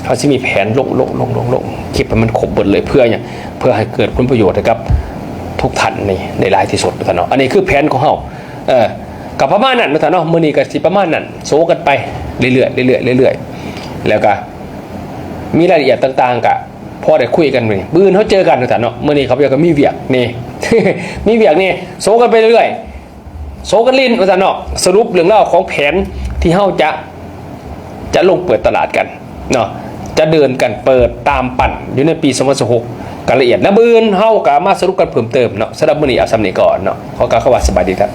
ເຮົາຊິມີແຜນລົງ ລົງ ລົງ ລົງ ລົງ ເກັບໃຫ້ມັນຄົບເບິດເລີຍ ເພື່ອຫຍັງ? ເພື່ອໃຫ້ເກີດຜົນປະໂຫຍດໃຫ້ກັບທຸກທ່ານນີ້ໄດ້ຫຼາຍທີ່ສຸດຕົວເນາະ. ອັນນີ້ຄືແຜນຂອງເຮົາ. ເອີ ກໍປະມານນັ້ນເນາະທ່ານເນາະ ມື້ນີ້ກໍຊິປະມານນັ້ນ ໂຊກັນໄປເລື້ອຍໆ ເລື້ອຍໆ ເລື້ອຍໆ ແລ້ວກໍມີລາຍລະອຽດຕ່າງໆ ກໍພໍໄດ້ຄຸຍກັນມື້ນີ້ ມື້ອື່ນເຮົາເຈີກັນເນາະທ່ານເນາະ. ມື້ນີ້ຂ້າພະເຈົ້າກໍມີວຽກແດ່ ມີວຽກແດ່ ໂຊກັນໄປເລື້ອຍໆ ໂຊກັນຫຼິ້ນວ່າຊັ້ນເນາະ. ສະຫຼຸບເລື່ອງລາວຂອງແຜນທີ່ເຮົາຈະ ຈະລົງເປີດຕະຫຼາດກັນເນາະ ຈະເດີນກັນເປີດຕາມປັ້ນຢູ່ໃນປີສອງພັນຊາວຫົກ ກັນລະອຽດ ແລ້ວມື້ອື່ນເຮົາກໍມາສະຫຼຸບກັນເພີ່ມເຕີມເນາະ. ສຳລັບມື້ນີ້ເອົາສ່ຳນີ້ກ່ອນເນາະ ຂໍກ່າວຄຳວ່າສະບາຍດີທ່ານ.